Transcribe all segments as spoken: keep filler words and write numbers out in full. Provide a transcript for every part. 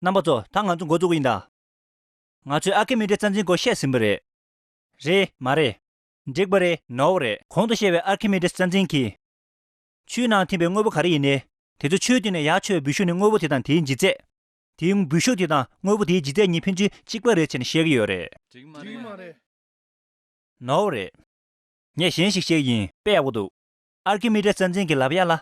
རྣམ་པ་ཚོ། ད་ང་ཚོ་འགོ་བཙུགས་ཀྱི་ཡིན་ད། ང་ཚོས་ཨར་ཁི་མི་ཏིས་རྩ་འཛིན་སྐོར་བཤད་ཟིན་པ་རེད། རེད་མ་རེད། འགྲིག་པ་རེད། ནོར་བ་རེད། གོང་དུ་བཤད་པའི་ཨར་ཁི་མི་ཏིས་རྩ་འཛིན་གྱིས། ཆུའི་ནང་ཐིམ་པའི་དངོས་པོ་ག་རེ་ཡིན་ནའི། དེ་ཚོ་ཆུའི་སྟེང་ནས་ཡར་འཕྱོ་བའི་སྦུལ་ཤུགས་ནི་དངོས་པོ་དེ་དང་དེའི་ལྗིད་ཚད། དེའི་སྦུལ་ཤུགས་དེ་དང་དངོས་པོ་དེའི་ལྗིད་ཚད་གཉིས་ཕན་ཚུན་གཅིག་པ་རེད་ཅེས་ནས་བཤད་ཀྱི་ཡོད་རེད། འགྲིག་མ་རེད། ནོར་བ་རེད། ངས་གཞན་ཞིག་བཤད་ཀྱི་ཡིན། དཔེ་ཡག་པོ་འདུག་ཨར་ཁི་མི་ཏིས་རྩ་འཛིན་གྱིས་ལབ་ཡ་ལ།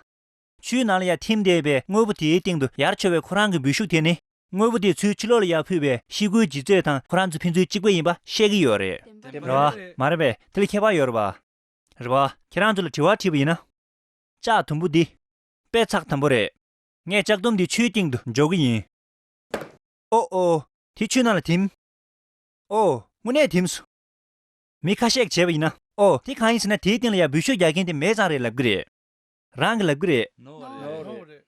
ཆུའི་ནང་ལ་ཡར་ཐིམ་བསྡད་པའི་དངོས་པོ་དེའི་སྟེང་དུ་ཡར་འཕྱོ་བའི་ཁོ་རང་གི་སྦུལ་ཤུགས་དེ་ནི། དངོས་པོ་དེ་ཚུར་ཕྱི་ལོགས་ལ་ཡར་ཕུད་པའི་ཤིང་ཁུའི་ལྗིད་ཚད་དང་ཁོ་རང་ཚོ་ཕན་ཚུན་གཅིག་པ་ཡིན་པ་བཤད་ཀྱི་ཡོད་རེད། རེད་བ། མ་རེད་པས། དེ་ལ་ཁྱད་པར་ཡོད་རེད་བ། རེད་བ། ཁྱེད་རང་ཚོ་ལ་དྲི་བ་དྲིས་པ་ཡིན་ན། ལྕགས་དུམ་བུ་འདི། དཔེ་ཚགས་དམ་པོ་རེད། ངས་ལྕགས་དུམ་འདི་ཆུའི་སྟེང་དུ་འཇོག་གི་ཡིན། ཨོ་ཨོ། དེ་ཆུའི་ནང་ལ་ཐིམ། ཨོ། དངོས་གནས་ཐིམ་སོང་། མི་ཁ་ཤས་ཀྱིས་བྱས་པ་ཡིན་ན། ཨོ། དེ་གང་ཡིན་ཟེར་ན། དེའི་སྟེང་ལ་ཡང་སྦུལ་ཤུགས་རྒྱག་མཁན་དེ་མེད་ཙང་རེད་ལབ་ཀྱི་རེད། རང་གིས་ལབ་ཀྱི་རེད། ནོར་བ་རེད།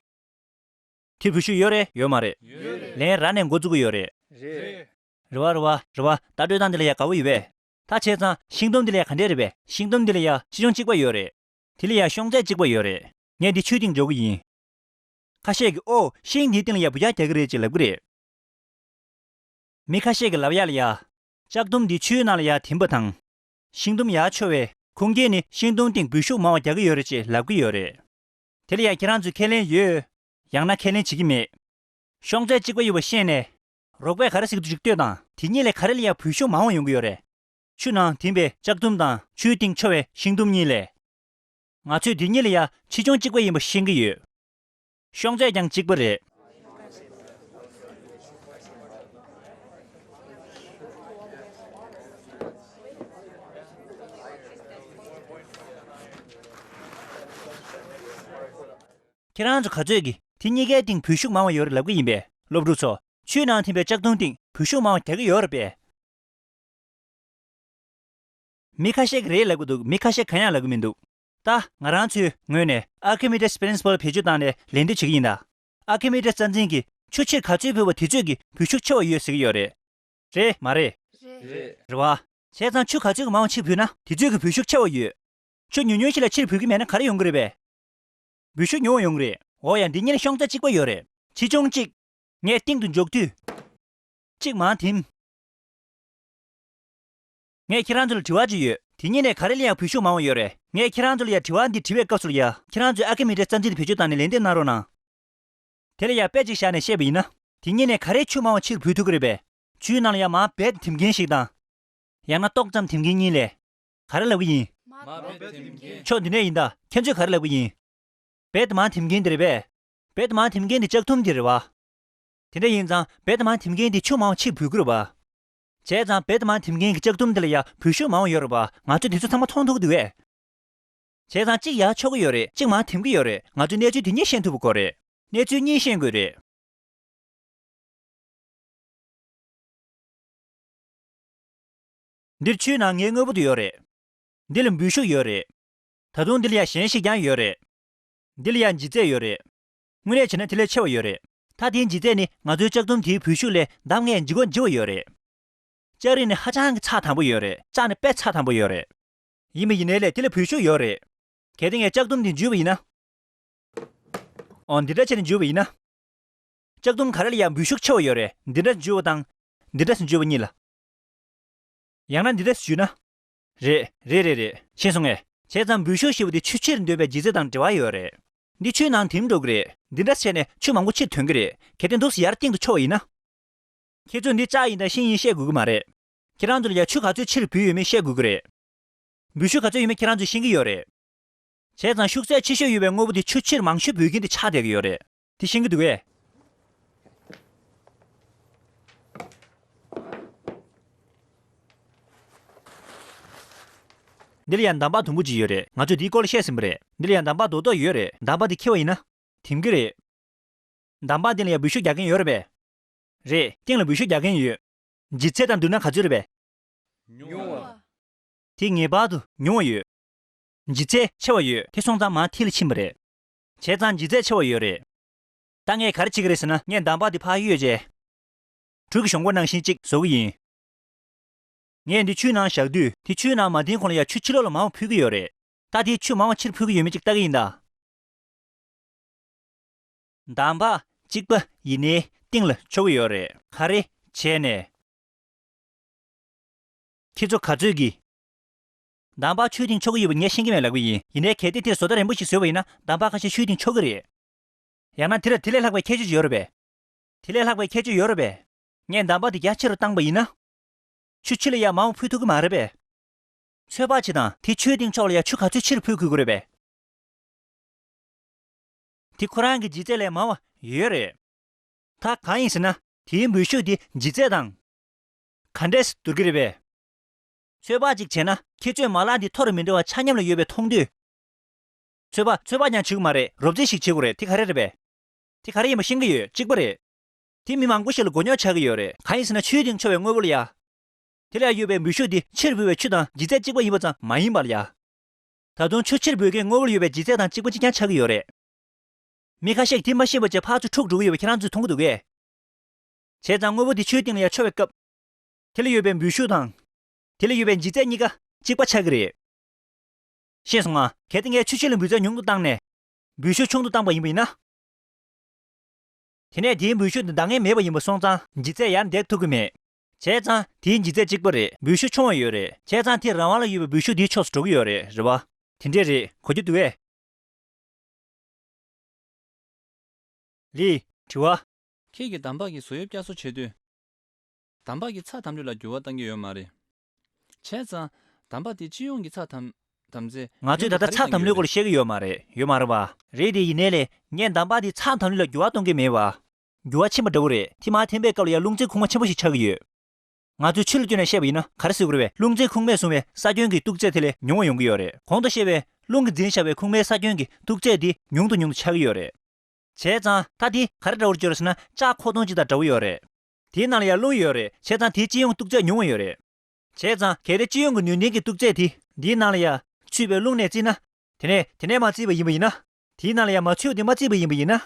དེ་སྦུལ་ཤུགས་ཡོད་རེད། ཡོད་མ་རེད། ཡོད་རེད། ལན་ར་ནས་འགོ་བཙུགས་ཀྱི་ཡོད་རེད། རེད། རེད་བ། རེད་བ། རེད་བ། ད་སྤྲོད་སྟངས་འདི་ལ་ཡང་དགའ་བོ་ཡོད་པས། ད་བྱས་ཙང་ཤིང་དུམ་འདི་ལ་ཡང་ག་འདྲས་རེད་པས། ཤིང་དུམ་འདི་ལ་ཡང་ཆེ་ཆུང་གཅིག་པ་ཡོད་རེད། དེ་ལ་ཡང་ཤོང་ཚད་གཅིག་པ་ཡོད་རེད། ངས་འདི་ཆུའི་སྟེང་འཇོག་གི་ཡིན། ཁ་ཤས་ཀྱིས། ཨོ། ཤིང་འདིའི་སྟེང་ལ་ཡང་སྦུལ་ལྕགས་རྒྱག་གི་རེད་ཅེས་ལབ་ཀྱི་རེད། མི་ཁ་ཤས་ཀྱིས་ལབ་ཡ་ལ་ཡ། ལྕགས་དུམ་འདི་ཆུའི་ནང་ལ་ཡ་ཐིམ་པ་དང་། ཤིང་དུམ་ཡར་འཕྱོ་བའི་ཁུངས་སྐྱེལ་ནི་ཤིང་དུམ་སྟེང་སྦུལ་ཤུགས་མང་བ་རྒྱག་གི་ཡོད་རེད་ཅེས་ལབ་ཀྱི་ཡོད་རེད། དེ་ལ་ཡ་ཁྱེད་རང་ཚོས་ཁས་ལེན་ཡོད། ཡང་ན་ཁས་ལེན་བྱེད་ཀྱི་མེད། ཤོང་ཚད་གཅིག་པ་ཡོད་པ་ཤེས་ནས། རོགས་པས་ག་རེ་ཟེར་གྱི་འདུག་ཅིག་ལྟོས་དང་། དེ་གཉིས་ལས་ག་རེ་ལ་ཡ་སྦུལ་ཤུགས་མང་བ་ཡོང་གི་ཡོད་རེད། ཆུ་ནང་ཐིམ་པའི་ལྕགས་དུམ་དང་ཆུའི་སྟེང་འཕྱོ་བའི་ཤིང་དུམ་གཉིས་ལས། ང་ཚོས་དེ་གཉིས་ལ་ཡ་ཆེ་ཆུང་གཅིག་པ་ཡིན་པ་ཤེས་ཀྱི་ཡོད། ཤོང་ཚད་ཀྱང་གཅིག་པ་རེད། ཁྱེད་རང་ཚོ་ག་ཚོད་ཀྱིས་དེ་གཉིས་ཀའི་སྟེང་སྦུལ་ཤུགས་མང་བ་ཡོད་རེད་ལབ་ཀྱི་ཡིན་པས། སློབ་ཕྲུག་ཚོ། ཆུའི་ནང་ཐིམ་པའི་ལྕགས་དུམ་སྟེང་སྦུལ་ཤུགས་མང་བ་རྒྱག་གི་ཡོད་རེད་པས། མི་ཁ་ཤས་ཀྱིས་རེད་ལབ་ཀྱི་འདུག་མི་ཁ་ཤས་གང་ཡང་ལབ་ཀྱི་མི་འདུག་ད་ང་རང་ཚོའི་ངོས་ནས་Archimedes Principle བེད་སྤྱོད་བཏང་ནས་ལན་འདེབས་བྱེད་ཀྱི་ཡིན་ད། Archimedes རྩ་འཛིན་གྱིས་ཆུ་ཕྱིར་ག་ཚོད་ཕུད་པ་དེ་ཚོད་ཀྱིས་སྦུལ་ཤུགས་ཆེ་བ་ཡོད་ཟེར་གྱི་ཡོད་རེད། རེད་མ་རེད། རེད། རེད་བ། བྱས་ཙང་ཆུ་ག་ཚོད་ཀྱིས་མང་བ་ཕྱིར་བུད་ན་དེ་ཚོད་ཀྱི་སྦུལ་ཤུགས་ཆེ་བ་ཡོད། ཆུ་ཉུང་ཉུང་ཞིག་ལ་ཕྱིར་བུད་ཀྱི་མེད་ན་ག་རེ་ཡོང་གི་རེད་པས། སྦུལ་ཤུགས་ཉུང་བ་ཡོང་གི་རེད། འོ་ཡ། འདི་གཉིས་ལ་ཤོང་ཚད་གཅིག་པ་ཡོད་རེད། ཆེ་ཆུང་གཅིག་ངས་སྟེང་དུ་འཇོག་དུས། གཅིག་མར་ཐིམ། ངས་ཁྱེད་རང་ཚོ་ལ་དྲི་བ་གཅིག་ཡོད། དེ་གཉིས་ནས་ག་རེ་ལ་ཡང་སྦུལ་ཤུགས་མང་བ་ཡོད་རེད། ངས་ཁྱེད་རང་ཚོ་ལ་ཡང་དྲི་བ་འདི་དྲི་བའི་སྐབས་སུ་ལ་ཡང་ཁྱེད་རང་ཚོས་ཨར་ཁི་མི་ཏིས་རྩ་འཛིན་དེ་བེད་སྤྱོད་བཏང་ནས་ལན་འདེབས་གནང་རོགས་གནང་། དེ་ལ་ཡང་དཔེ་གཅིག་བཞག་ནས་བཤད་པ་ཡིན་ན། དེ་གཉིས་ནས་ག་རེ་ཆུ་མང་བ་ཕྱིར་བུད་ཐུབ་ཀྱི་རེད་པས། ཆུའི་ནང་ལ་ཡང་མར་རྦད་དེ་ཐིམ་མཁན་ཞིག་དང་། ཡང་ན་ཏོག་ཙམ་ཐིམ་མཁན་གཉིས་ལས། ག་རེ་ལབ་ཀྱི་ཡིན། མར་རྦད་དེ་ཐིམ་མཁན། ཕྱོགས་འདི་ནས་ཡིན་ད། ཁྱེད་ཚོས་ག་རེ་ལབ་ཀྱི་ཡིན། རྦད་དེ་མར་ཐིམ་མཁན་དེ་རེད་པས། རྦད་དེ་མར་ཐིམ་མཁན་དེ་ལྕགས་ཐུམ་དེ་རེད་བ། དེ་འདྲ་ཡིན་ཙང་རྦད་དེ་མར་ཐིམ་མཁན་དེ་ཆུ་མང་བ་ཕྱིར་བུད་ཀྱི་རེད་བ། བྱས་ཙང་རྦད་དེ་མར་ཐིམ་མཁན་གྱི་ལྕགས་ཐུམ་དེ་ལ་ཡང་སྦུལ་ཤུགས་མང་བ་ཡོད་རེད་བ། ང་ཚོས་དེ་ཚོ་ཚང་མ་མཐོང་ཐུབ་ཀྱི་འདུག་གས། བྱས་ཙང་གཅིག་ཡར་འཕྱོ་གི་ཡོད་རེད། གཅིག་མར་ཐིམ་གྱི་ཡོད་རེད། ང་ཚོས་གནས་ཚུལ་དེ་གཉིས་ཤེས་ཐུབ་དགོས་རེད། གནས་ཚུལ་གཉིས་ཤེས་དགོས་རེད། འདིར་ཆུའི་ནང་ངའི་དངོས་པོ་དེ་ཡོད་རེད། འདི་ལ་འབུད་ཤུགས་ཡོད་རེད། ད་དུང་འདི་ལ་ཡང་གཞན་ཞིག་ཀྱང་ཡོད་རེད། འདི་ལ་ཡང་ལྗིད་ཚད་ཡོད་རེད། དངོས་གནས་བྱས་ན་དེ་ལས་ཆེ་བ་ཡོད་རེད། ད་དེའི་ལྗིད་ཚད་ནི་ང་ཚོའི་ལྕགས་ཐུམ་དེའི་འབུད་ཤུགས་ལས་ལྡབ་ལྔས་ལྗིད་ཁོག་ལྗིད་པ་ཡོད་རེད། ལྕགས་རིགས་ནི་ཧ་ཅང་གི་ཚགས་དམ་པོ་ཡོད་རེད། ལྕགས་ནི་དཔེ་ཚགས་དམ་པོ་ཡོད་རེད། ཡིན་པ་ཡིན་ནའི་ལས་དེ་ལ་འབུད་ཤུགས་ཡོད་རེད། གལ་ཏེ་ངས་ལྕགས་ཐུམ་འདི་འཇུས་པ་ཡིན་ན། འོ་འདི་འདྲ་བྱས་ནས་འཇུས་པ་ཡིན་ན། ལྕགས་ཐུམ་ག་རེ་ལ་ཡང་འབུད་ཤུགས་ཆེ་བ་ཡོད་རེད། འདི་འདྲ་འཇུས་པ་དང་། འདི་འདྲ་འཇུས་པ་གཉིས་ལ། ཡང་ན་འདི་འདྲ་འཇུས་ན། རེད་རེད་རེད་རེད། ཤེས་སོང་ངས། བྱས་ཙང་འབུད་ཤུགས་ཞེས་པ་དེ་ཆུ་ཕྱིར་འདོན་པའི་ལྗིད་ཚད་དང་འབྲེལ་བ་ཡོད་རེད། འདི་ཆུའི་ནང་འཐིམ་འགྲོ་གི་རེད། འདི་འདྲ་བྱས་ནས་ཆུ་མང་པོ་ཕྱིར་ཐོན་གི་རེད། གལ་ཏེ་འདུག་སེ་ཡར་སྟེང་དུ་འཕྱོ་བ་ཡིན་ན། ཁྱེད་ཚོས་འདི་ལྕགས་ཡིན་དང་ཤིང་ཡིན་བཤད་དགོས་ཀྱི་མ་རེད། ཁྱེད་རང་ཚོ་ལ་ཡང་ཆུ་ག་ཚོད་ཕྱིར་བུད་ཡོད་མེད་བཤད་དགོས་ཀྱི་རེད། འབུད་ཤུགས་ག་ཚོད་ཡོད་མེད་ཁྱེད་རང་ཚོས་ཤེས་ཀྱི་ཡོད་རེད། བྱས་ཙང་ཤུགས་ཚད་ཆེ་ཤོས་ཡོད་པའི་དངོས་པོ་དེ་ཆུ་ཕྱིར་མང་ཤོས་འབུད་མཁན་དེ་ཆགས་བསྡད་ཀྱི་ཡོད་རེད། དེ་ཤེས་ཀྱི་འདུག་གས། འདི་ལ་ཡང་འདམ་བག་དུམ་བུ་གཅིག་ཡོད་རེད། ང་ཚོས་འདིའི་སྐོར་ལ་བཤད་ཟིན་པ་རེད། འདི་ལ་ཡང་འདམ་བག་རྡོག་རྡོག་ཡོད་རེད། འདམ་བག་འདི་འཁྱེར་བ་ཡིན་ན། ཐིམ་གྱི་རེད། འདམ་བག་འདི་ལ་ཡང་འབུད་ཤུགས་རྒྱག་མཁན་ཡོད་རེད་པས། རེད། སྟེང་ལ་འབུད་ཤུགས་རྒྱག་མཁན་ཡོད། ལྗིད་ཚད་དང་བསྡུར་ན་ག་ཚོད་རེད་པས། ཉུང་བ། དེ་ངེས་པར་དུ་ཉུང་བ་ཡོད། ལྗིད་ཚད་ཆེ་བ་ཡོད། དེ་སོང་ཙང་མར་མཐིལ་ལ་ཕྱིན་པ་རེད། བྱས་ཙང་ལྗིད་ཚད་ཆེ་བ་ཡོད་རེད། ད་ངས་ག་རེ་བྱེད་ཀྱི་རེད་ཟེར་ན། ངས་འདམ་བག་འདི་ཕར་གཡོས་རྗེས། གྲུ་གི་གཞོང་སྒོ་ནང་བཞིན་གཅིག་བཟོ་གི་ཡིན། ངས་འདི་ཆུའི་ནང་བཞག་དུས། དེ་ཆུའི་ནང་མ་ཐིམ་གོང་ལ་ཡང་ཆུ་ཕྱི་ལོགས་ལ་མང་བ་འཕུར་གྱི་ཡོད་རེད། ད་དེས་ཆུ་མང་བ་ཕྱིར་འཕུར་གྱི་ཡོད་མེད་ཅིག་ལྟ་གི་ཡིན་ད། འདམ་བག་གཅིག་པ་ཡིན་ནའི། སྟེང་ལ་འཕྱོ་གི་ཡོད་རེད། ག་རེ་བྱས་ནས། ཁྱེད་ཚོ་ག་ཚོད་ཀྱིས། འདམ་བག་ཆུའི་སྟེང་འཕྱོ་གི་ཡོད་པ་ངས་ཤེས་ཀྱི་མེད་ལབ་ཀྱི་ཡིན། ཡིན་ནའི་གལ་ཏེ་དེར་བཟོ་ལྟ་རན་པོ་ཞིག་བཟོས་པ་ཡིན་ན་འདམ་བག་ཁ་ཤས་ཆུའི་སྟེང་འཕྱོ་གི་རེད། ཡང་ན་དེ་ལ་དེ་ལས་ལྷག་པའི་ཁྱད་ཆོས་ཅིག་ཡོད་རེད་པས། དེ་ལས་ལྷག་པའི་ཁྱད་ཆོས་ཡོད་རེད་པས། ངས་འདམ་བག་དེ་རྒྱ་ཆེ་རུ་བཏང་པ་ཡིན་ན། ཆུ་ཕྱི་ལ་ཡར་མང་བ་འཕུལ་ཐུབ་ཀྱི་མ་རེད་པས། ཚོད་དཔག་བྱེད་དང་། དེ་ཆུའི་སྟེང་འཕྱོ་ལ་ཡར་ཆུ་ག་ཚོད་ཆེ་རུ་འཕུལ་དགོས་ཀྱི་རེད་པས། དེ་ཁོ་རང་གི་ལྗིད་ཚད་ལས་མང་བ་ཡོད་རེད། ད་གང་ཡིན་ཟེར་ན། དེའི་འབུད་ཤུགས་དེ་ལྗིད་ཚད་དང་། ག་འདྲས་བསྡུར་གྱི་རེད་པས། ཚོད་དཔག་ཅིག་བྱས་ན། ཁྱེད་ཚོས་མ་ལག་འདི་མཐོ་རུ་མི་འགྲོ་བ་ཆ་མཉམ་ལ་ཡོད་པའི་མཐོང་དུས། ཚོད་དཔག་ཚོད་དཔག་ཀྱང་བྱེད་དགོས་མ་རེད། རོབ་རྩིས་ཤིག་བྱེད་དགོས་རེད། དེ་ག་རེ་རེད་པས། དེ་ག་རེ་ཡིན་པ་ཤེས་ཀྱི་ཡོད། གཅིག་པ་རེད། དེ་མི་མང་པོ་ཞིག་ལ་མགོ་རྙོག་ཆགས་ཀྱི་ཡོད་རེད། གང་ཡིན་ཟེར་ན། ཆུའི་སྟེང་འཕྱོ་བའི་དངོས་པོ་ལ་ཡ། དེ་ལ་ཡོད་པའི་འབུད་ཤུགས་དེ་ཕྱིར་འབུད་པའི་ཆུ་དང་ལྗིད་ཚད་གཅིག་པ་ཡིན་པ་ཙམ་མ་ཡིན་པ་ལ་ཡ། ད་དུང་ཆུ་ཕྱིར་འབུད་མཁན་དངོས་པོ་ལ་ཡོད་པའི་ལྗིད་ཚད་དང་གཅིག་པ་གཅིག་རྐྱང་ཆགས་ཀྱི་ཡོད་རེད། མི་ཁ་ཤས་ཀྱིས་དེ་མ་ཤེས་པ་བྱས་ཕར་ཚུར་འཁྲུག་འགྲོ་གི་ཡོད་པ་ཁྱེད་རང་ཚོས་མཐོང་གི་འདུག་གས། བྱས་ཙང་དངོས་པོ་དེ་ཆུའི་སྟེང་ལ་ཡར་འཕྱོ་བའི་སྐབས། དེ་ལ་ཡོད་པའི་འབུད་ཤུགས་དང་། དེ་ལ་ཡོད་པའི་ལྗིད་ཚད་གཉིས་ཀ་གཅིག་པ་ཆགས་ཀྱི་རེད། ཤེས་སོང་ང་། གལ་ཏེ་ངས་ཆུ་ཕྱི་ལ་འབུད་ཚད་ཉུང་དུ་བཏང་ནས། འབུད་ཤུགས་ཆུང་དུ་བཏང་པ་ཡིན་པ་ཡིན་ན། དེ་ནས་དེའི་འབུད་ཤུགས་དེ་འདང་ངེས་མེད་པ་ཡིན་པ་སོང་ཙང་ལྗིད་ཚད་ཡར་འདེགས་ཐུབ་ཀྱི་མེད། བྱས་ཙང་དེའི་ལྗིད་ཚད་གཅིག་པ་རེད། འབུད་ཤུགས་ཆུང་བ་ཡོད་རེད། བྱས་ཙང་དེ་རང་དབང་ལ་ཡོད་པའི་འབུད་ཤུགས་དེའི་ཕྱོགས་སུ་འགྲོ་གི་ཡོད་རེད། རེད་བ། དེ་འདྲས་རེད། གོ་རྒྱུ་འདུག་གས། ལི། དྲི་བ། ཁྱེད་ཀྱིས་འདམ་བག་གི་བཟོ་དབྱིབས་བསྐྱར་གསོ་བྱེད་དུས། འདམ་བག་གི་ཚྭ་དམ་ལུད་ལ་འགྱུར་བ་གཏང་གི་ཡོད་མ་རེད། བྱས་ཙང་། འདམ་བག་དེ་སྤྱི་ཡོངས་ཀྱི་ཚྭ་དམ་དམ་ཚད། ང་ཚོས་ད་ལྟ་ཚྭ་དམ་ལུད་སྐོར་ལ་བཤད་ཀྱི་ཡོད་མ་རེད། ཡོད་མ་རེད་པ། རེད་དེ། ཡིན་ནའི་ལས་ངས་འདམ་བག་དེ་ཚྭ་དམ་ལུད་ལ་འགྱུར་བ་གཏོང་གི་མེད་པ། འགྱུར་བ་ཕྱིན་པ་འདྲ་བོ་རེད། དེ་མར་འཐེན་པའི་སྐབས་ལ་ཡང་རླུང་འཚུབ་ཁུག་མ་ཆེན་པོ་ཞིག་ཆགས་ཀྱི་ཡོད། ང་ཚོས་ཆུ་ལ་བསྟུན་ནས་བཤད་པ་ཡིན་ན་ག་རེ་ཟེར་དགོས་རེད་པས། རླུང་འཚུབ་ཁུག་མས་བཟུང་བའི་ས་ཁྱོན་གྱི་སྟུག་ཚད་དེ་ལས་ཉུང་བ་ཡོང་གི་ཡོད་རེད། གོང་དུ་བཤད་པའི་རླུང་གིས་འཛིན་བཞག་པའི་ཁུག་མའི་ས་ཁྱོན་གྱི་སྟུག་ཚད་དེ་ཉུང་དུ་ཉུང་དུ་ཆགས་ཀྱི་ཡོད་རེད། བྱས་ཙང་ད་དེ་ག་རེ་འདྲ་བོར་གྱུར་ཟེར་ན། ལྕགས་ཁོག་དོང་ཅིག་དང་འདྲ་བོ་ཡོད་རེད། དེའི་ནང་ལ་ཡང་རླུང་ཡོད་རེད། བྱས་ཙང་དེའི་སྤྱི་ཡོངས་སྟུག་ཚད་ཉུང་བ་ཡོད་རེད། བྱས་ཙང་གལ་ཏེ་སྤྱི་ཡོངས་ཀྱི་ནུས་ལྡན་གྱི་སྟུག་ཚད་དེ་འདིའི་ནང་ལ་ཡང་ཚུད་པའི་རླུང་ནས་བརྩིས་ན། དེ་ནས་དེ་ནས་མར་བརྩིས་པ་ཡིན་པ་ཡིན་ན། དེའི་ནང་ལ་ཡང་མར་ཚུད་དེ་མར་བརྩིས་པ་ཡིན་པ་ཡིན་ན།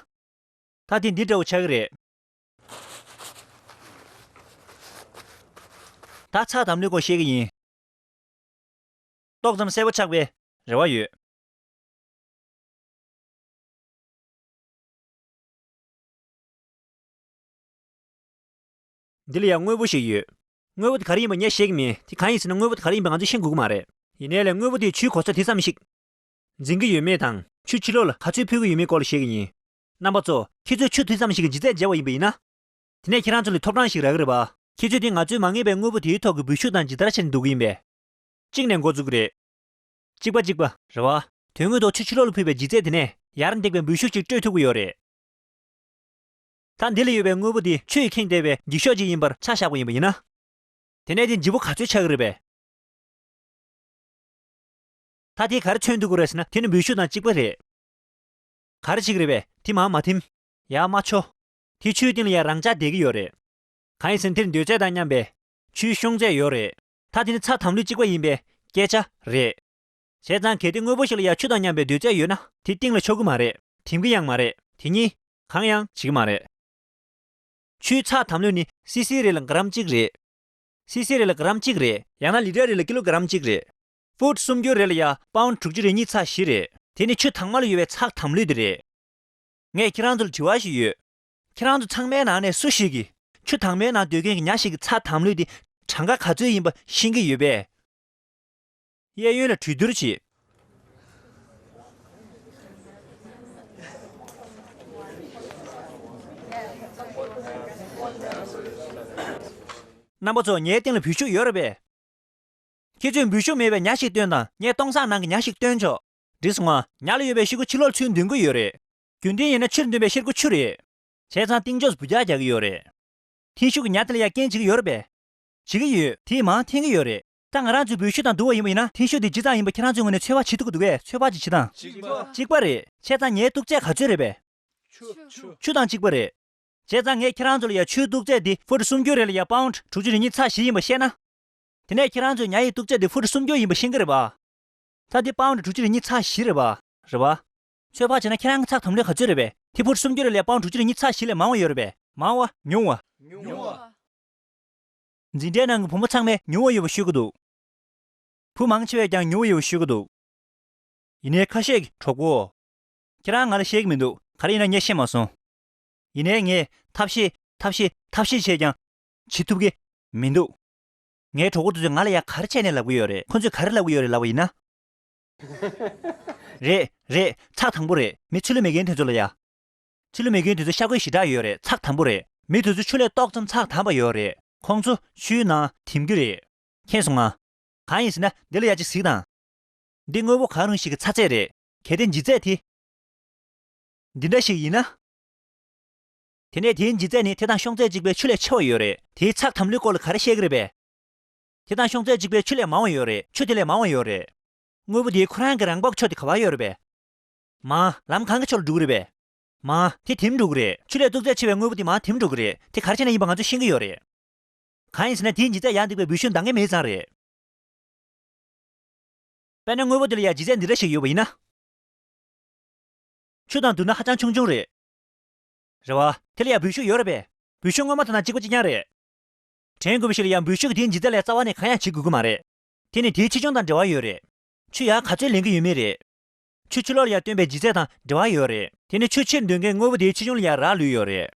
ད་དེ་འདི་འདྲ་བོ་ཆགས་ཀྱི་རེད། ད་ཚྭ་དམ་ལུད་སྐོར་བཤད་ཀྱི་ཡིན། ཏོག་ཙམ་གསལ་པོ་ཆགས་པའི་རེ་བ་ཡོད། འདི་ལ་ཡང་དངོས་པོ་ཞིག་ཡོད། དངོས་པོ་དེ་ག་རེ་ཡིན་པ་ངས་ཤེས་ཀྱི་མེད། དེ་གང་ཡིན་ཟེར་ན། དངོས་པོ་དེ་ག་རེ་ཡིན་པ་ང་ཚོས་ཤེས་དགོས་ཀྱི་མ་རེད། ཡིན་ནའི་ལས་དངོས་པོ་དེས་ཆུའི་གོ་ས་དེ་ཙམ་ཞིག་འཛིན་གྱི་ཡོད་མེད་དང་། ཆུ་ཕྱི་ལོགས་ལ་ག་ཚོད་འཕུར་གྱི་ཡོད་མེད་སྐོར་ལ་བཤད་ཀྱི་ཡིན། རྣམ་པ་ཚོ། ཁྱེད་ཚོས་ཆུ་དེ་ཙམ་ཞིག་གི་ལྗིད་ཚད་འཇལ་བ་ཡིན་པ་ཡིན་ན། དེ་ནས་ཁྱེད་རང་ཚོ་ལ་ཐོབ་ཐང་ཞིག་རག་གི་རེད་པ། ཁྱེད་ཚོས་དེ་ང་ཚོའི་མ་ངེས་པའི་དངོས་པོ་དེའི་ཐོག་གི་འབུད་ཤུགས་དང་ཇི་ལྟར་བྱས་ནས་འདུག་གི་ཡིན་པས། གཅིག་ནས་འགོ་བཙུགས་ཀྱི་རེད། གཅིག་པ་གཅིག་པ། རེད་པ། དོན་དངོས་ཐོག་ཆུ་ཕྱི་ལོགས་ལ་འཕུར་བའི་ལྗིད་ཚད་དེ་ནས་ཡར་འདེགས་པའི་འབུད་ཤུགས་ཤིག་སྤྲོད་ཐུབ་ཀྱི་ཡོད་རེད། ད་འདི་ལ་ཡོད་པའི་དངོས་པོ་དེ་ཆུ་ཡིས་ཁེངས་བསྡད་པའི་འགྱིག་ཤོག་ཅིག་ཡིན་པར་ཆ་བཞག་པ་ཡིན་པ་ཡིན་ན། དེ་ནས་དེ་ལྗིད་པོ་ག་ཚོད་ཆགས་ཀྱི་རེད་པས། ད་དེས་ག་རེ་མཚོན་ཐུབ་ཀྱི་རེད་ཟེར་ན། དེ་ནི་འབུད་ཤུགས་དང་གཅིག་པ་རེད། ག་རེ་བྱེད་ཀྱི་རེད་པས། དེ་མར་མ་འཐིམ། ཡར་མ་འཕྱོ། དེ་ཆུའི་སྟེང་ལ་ཡར་རང་འཇགས་བསྡད་ཀྱི་ཡོད་རེད། གང་ཡིན་ཟེར་ན་དེར་འདོད་ཚད་དང་མཉམ་པའི་ཆུའི་ཤོང་ཚད་ཡོད་རེད། ད་དེ་ནི་ཚྭ་དམ་ལུད་གཅིག་པ་ཡིན་པའི་སྐད་ཆ་རེད། བྱས་ཙང་གལ་ཏེ་དངོས་པོ་ཞིག་ལ་ཡང་ཆུ་དང་མཉམ་པའི་འདོད་ཚད་ཡོད་ན། དེ་གཏིང་ལ་འཕྱོ་གི་མ་རེད། འཐིམ་གི་ཡང་མ་རེད། དེ་གཉིས་གང་ཡང་བྱེད་ཀྱི་མ་རེད། ཆུའི་ཚྭ་དམ་ལུད་ནི་སི་སི་རེ་ལ་གྲམ་གཅིག་རེད། སི་སི་རེ་ལ་གྲམ་གཅིག་རེད། ཡང་ན་ལི་ཊར་རེ་ལ་ཀི་ལོ་གྲམ་གཅིག་རེད། ཕུཊ་སུམ་ཅུ་རེ་ལ་ཡ་པའུན་དྲུག་ཅུ་རེ་གཉིས་ཚྭ་བཞི་རེད། དེ་ནི་ཆུ་དྭངས་མ་ལ་ཡོད་པའི་ཚྭ་དམ་ལུད་དེ་རེད། ངས་ཁྱེད་རང་ཚོ་ལ་དྲི་བ་ཞིག་ཡོད། ཁྱེད་རང་ཚོ་ཚང་མའི་ནང་ནས་སུ་ཞིག་གིས་ཆུ་དྭངས་མའི་ནང་སྡོད་མཁན་གྱི་ཉ་ཞིག་གི་ཚྭ་དམ་ལུད་དེ་གྲངས་ཀ་ག་ཚོད་ཡིན་པ་ཤེས་ཀྱི་ཡོད་པས། གཡས་གཡོན་ལ་གྲོས་བསྡུར་བྱེད། རྣམ་པ་ཚོ། ཉའི་སྟེང་ལ་འབུད་ཤུགས་ཡོད་རེད་པས། ཁྱེད་ཚོས་འབུད་ཤུགས་མེད་པའི་ཉ་ཞིག་སྟོན་དང་། ངས་སྟོང་སང་ནང་གི་ཉ་ཞིག་སྟོན་ཆོག་འགྲིག་སོང་ང་། ཉ་ལ་ཡོད་པའི་ཤེལ་སྒོ་ཕྱི་ལོགས་ཚུར་འདོན་གྱི་ཡོད་རེད། རྒྱུན་ལྡན་ཡིན་ན་ཕྱིར་འདོན་པའི་ཤེལ་སྒོ་ཆུ་རེད། བྱས་ཙང་གཏིང་ཕྱོགས་སུ་འབུད་རྒྱག་རྒྱག་གི་ཡོད་རེད། འཐེན་ཤུགས་ཀྱིས་ཉ་དེ་ལ་ཡ་རྐྱེན་བྱེད་ཀྱི་ཡོད་རེད་པས། བྱེད་ཀྱི་ཡོད། དེས་མར་འཐེན་གྱི་ཡོད་རེད། ད་ང་རང་ཚོས་འབུད་ཤུགས་དང་བསྡུར་བ་ཡིན་པ་ཡིན་ན། འཐེན་ཤུགས་དེ་ཇི་ཙམ་ཡིན་པ་ཁྱེད་རང་ཚོའི་ངོས་ནས་ཚོད་དཔག་བྱེད་ཐུབ་ཀྱི་འདུག་གས། ཚོད་དཔག་ཅིག་བྱེད་དང་། གཅིག་པ། གཅིག་པ་རེད། བྱས་ཙང་ཉའི་སྟུག་ཚད་ག་ཚོད་རེད་པས། ཆུ། ཆུ། ཆུ་དང་གཅིག་པ་རེད། བྱས་ཙང་ངས་ཁྱེད་རང་ཚོ་ལ་ཡ་ཆུའི་སྟུག་ཚད་དེ་ཕུཊ་སུམ་ཅུ་རེ་ལ་ཡ་པའུན་དྲུག་ཅུ་རེ་གཉིས་ཚྭ་བཞི་ཡིན་པ་བཤད་ན། དེ་ནས་ཁྱེད་རང་ཚོས་ཉ་ཡི་སྟུག་ཚད་དེ་ཕུཊ་སུམ་ཅུ་ཡིན་པ་ཤེས་ཀྱི་རེད་པ། ད་དེ་པའུན་དྲུག་ཅུ་རེ་གཉིས་ཚྭ་བཞི་རེད་པ། རེད་པ། ཚོད་དཔག་བྱས་ན་ཁྱེད་རང་གི་ཚྭ་དམ་ལུད་ག་ཚོད་རེད་པས། དེ་ཕུཊ་སུམ་ཅུ་རེ་ལ་ཡ་པའུན་དྲུག་ཅུ་རེ་གཉིས་ཚྭ་བཞི་ལས་མང་བ་ཡོད་རེད་པས། མང་བ། ཉུང་བ། ཉུང་བ། འཛིན་གྲྭའི་ནང་གི་བུ་མོ་ཚང་མས་ཉུང་བ་ཡོད་པ་ཤོད་ཀྱི་འདུག་བུ་མང་ཆེ་བས་ཀྱང་ཉུང་བ་ཡོད་པ་ཤོད་ཀྱི་འདུག་ཡིན་ནའི་ཁ་ཤས་ཀྱིས་གྲོགས་པོ། ཁྱེད་རང་ང་ལ་བཤད་ཀྱི་མི་འདུག་ག་རེ་ཡིན་ན་ངས་ཤེས་མ་སོང་། ཡིན་ནའི་ངས་ཐབས་ཤེས་ ཐབས་ཤེས་ཐབས་ཤེས་བྱས་ཀྱང་བྱེད་ཐུབ་ཀྱི་མི་འདུག་ངའི་གྲོགས་པོ་དེ་ཚོས་ང་ལ་ཡ་ག་རེ་བྱས་ནས་ལབ་ཀྱི་ཡོད་རེད། ཁོ་ཚོས་ག་རེ་ལབ་ཀྱི་ཡོད་རེད་ལབ་པ་ཡིན་ན། རེད་རེད། ཚགས་དམ་པོ་རེད། མི་ཆུ་ལུད་མེད་མཁན་དེ་ཚོ་ལ་ཡ། ཆུ་ལུད་མེད་མཁན་དེ་ཚོ་ཤ་གོས་ཞེ་དྲག་ཡོད་རེད། ཚགས་དམ་པོ་རེད། མི་དེ་ཚོ་ཆུ་ལས་ཏོག་ཙམ་ཚགས་དམ་པ་ཡོད་རེད། ཁོང་ཚོ་ཆུའི་ནང་དེམ་གི་རེད། མཁྱེན་སོང་ང་། གང་ཡིན་ཟེར་ན་འདི་ལ་ཡ་ཅིག་གཟིགས་དང་། འདི་དངོས་པོ་གང་རུང་ཞིག་གི་ཚ་ཚད་རེད། གལ་ཏེ་ལྗིད་ཚད་དེ། འདི་འདྲ་ཞིག་ཡིན་ན། དེ་ནས་དེའི་ལྗིད་ཚད་ནི་དེ་དང་ཤོང་ཚད་གཅིག་པའི་ཆུ་ལས་ཆེ་བ་ཡོད་རེད། དེའི་ཚགས་དམ་ལུས་སྐོར་ལ་ག་རེ་བཤད་ཀྱི་རེད་པས། དེ་དང་ཤོང་ཚད་གཅིག་པའི་ཆུ་ལས་མང་བ་ཡོད་རེད། ཆུ་དེ་ལས་མང་བ་ཡོད་རེད། དངོས་པོ་དེའི་ཁོ་རང་གི་རང་བབས་ཀྱི་ཕྱོགས་དེ་ག་པར་ཡོད་རེད་པས། མང་། ལམ་གང་གི་ཕྱོགས་ལ་འགྲོ་གི་རེད་པས། མང་། དེ་དེམ་འགྲོ་གི་རེད། ཆུ་ལས་སྟུག་ཚད་ཆེ་བའི་དངོས་པོ་དེ་མང་དེམ་འགྲོ་གི་རེད། དེ་ག་རེ་བྱས་ནས་ཡིན་པ་ང་ཚོས་ཤེས་ཀྱི་ཡོད་རེད། གང་ཡིན་ཟེར་ན་དེའི་ལྗིད་ཚད་ཡར་འདེགས་པའི་འབུད་ཤུགས་འདང་གི་མེད་ཙང་རེད། དཔེར་ན་དངོས་པོ་དེ་ལ་ཡང་ལྗིད་ཚད་འདི་འདྲ་ཞིག་ཡོད་པ་ཡིན་ན། ཆུ་དང་བསྡུར་ན་ཧ་ཅང་ཆུང་ཆུང་རེད། རེད་བ། དེ་ལ་ཡང་འབུད་ཤུགས་ཡོད་རེད་པས། འབུད་ཤུགས་སྔོན་མ་དེ་དང་གཅིག་པ་གཅིག་རྐྱང་རེད། དྲན་དགོས་པ་ཞིག་ལ་ཡང་འབུད་ཤུགས་ཀྱིས་དེའི་ལྗིད་ཚད་ལས་རྩ་བ་ནས་གང་ཡང་བྱེད་དགོས་ཀྱི་མ་རེད། དེ་ནི་དེའི་ཆེ་ཆུང་དང་འབྲེལ་བ་ཡོད་རེད། ཆུ་ཡར་ག་ཚོད་ལེན་གྱི་ཡོད་མེད་རེད། ཆུ་ཕྱི་ལོགས་ལ་ཡར་བཏོན་པའི་ལྗིད་ཚད་དང་འབྲེལ་བ་ཡོད་རེད། དེ་ནི་ཆུ་ཕྱིར་འདོན་མཁན་དངོས་པོ་དེའི་ཆེ་ཆུང་ལ་ཡང་རག་ལུས་ཡོད་རེད།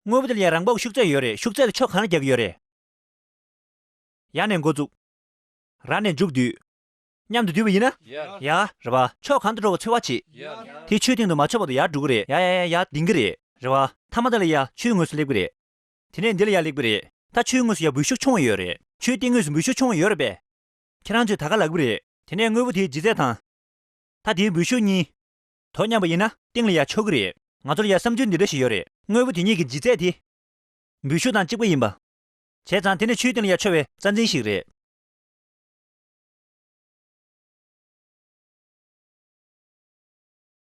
དངོས་པོ་དེ་ལ་ཡང་རང་བབས་ཤུགས་ཚད་ཡོད་རེད། ཤུགས་ཚད་དེ་ཕྱོགས་གང་ལ་རྒྱག་གི་ཡོད་རེད། ཡར་ནས་འགོ་བཙུགས། ར་ནས་མཇུག་བསྡུས། མཉམ་དུ་བསྡུས་པ་ཡིན་ན། ཡ། ཡ། རེད་པ། ཕྱོགས་གང་དུ་འགྲོ་བ་འཚོལ་བ་བྱེད། དེ་ཆུའི་སྟེང་དུ་མ་ཆགས་བར་དུ་ཡར་འགྲོ་གི་རེད། ཡ་ཡ་ཡ་ཡར་ལྡིང་གི་རེད། རེད་པ། མཐའ་མ་དེ་ལ་ཡ་ཆུའི་ངོས་སུ་སླེབས་ཀྱི་རེད། དེ་ནས་འདི་ལ་ཡ་སླེབས་ཀྱི་རེད། ད་ཆུའི་ངོས་སུ་ཡ་འབུད་ཤུགས་ཆུང་བ་ཡོད་རེད། ཆུའི་གཏིང་ངོས་སུ་འབུད་ཤུགས་ཆུང་བ་ཡོད་རེད་པས། ཁྱེད་རང་ཚོས་ད་ག་ལབ་ཀྱི་རེད། དེ་ནས་དངོས་པོ་དེའི་ལྗིད་ཚད་དང་། ད་དེའི་འབུད་ཤུགས་གཉིས། དོ་མཉམ་པ་ཡིན་ན་གཏིང་ལ་ཡ་འཕྱོ་གི་རེད། ང་ཚོར་ཡ་བསམ་ཚུལ་འདི་འདྲ་ཞིག་ཡོད་རེད། དངོས་པོ་དེ་གཉིས་ཀྱི་ལྗིད་ཚད་དེ། འབུད་ཤུགས་དང་གཅིག་པ་ཡིན་པ། བྱས་ཙང་དེ་ནི་ཆུའི་གཏིང་ལ་ཡ་འཕྱོ་བའི་རྩ་འཛིན་ཞིག་རེད།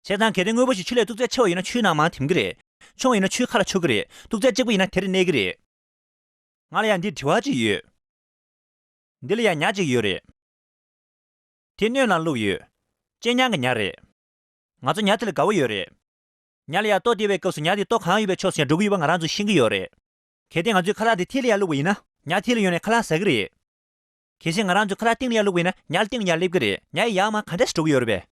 བྱས་ཙང་གལ་ཏེ་དངོས་པོ་ཞིག་ཆུ་ལས་སྟུག་ཚད་ཆེ་བ་ཡིན་ན་ཆུའི་ནང་མར་དེམ་གི་རེད། ཆུང་བ་ཡིན་ན་ཆུའི་ཁ་ལ་འཕྱོ་གི་རེད། སྟུག་ཚད་གཅིག་པ་ཡིན་ན་དེར་གནས་གི་རེད། ང་ལ་ཡང་འདིར་དྲི་བ་གཅིག་ཡོད། འདི་ལ་ཡང་ཉ་གཅིག་ཡོད་རེད། དེ་སྣོད་ནང་བླུགས་ཡོད། གཅེས་ཉ་གི་ཉ་རེད། ང་ཚོ་ཉ་དེ་ལ་དགའ་བོ་ཡོད་རེད། ཉ་ལ་ཡང་ལྟོ་སྟེར་བའི་སྐབས་སུ་ཉ་དེ་ལྟོ་གང་ཡོད་པའི་ཕྱོགས་སུ་ཡང་འགྲོ་གི་ཡོད་པ་ང་རང་ཚོས་ཤེས་ཀྱི་ཡོད་རེད། གལ་ཏེ་ང་ཚོས་ཁ་ལག་དེ་ཐིག་ལེ་ཡར་བླུགས་པ་ཡིན་ན་ཉ་ཐིག་ལེ་ཡོང་ནས་ཁ་ལག་ཟ་གི་རེད། གལ་སྲིད་ང་རང་ཚོས་ཁ་ལག་སྟེང་ལ་ཡར་བླུགས་པ་ཡིན་ན་ཉ་ལ་སྟེང་ལ་ཡར་སླེབས་ཀྱི་རེད། ཉ་ཡི་ཡར་མར་ག་འདྲས་སེ་འགྲོ་གི་ཡོད་རེད་པས།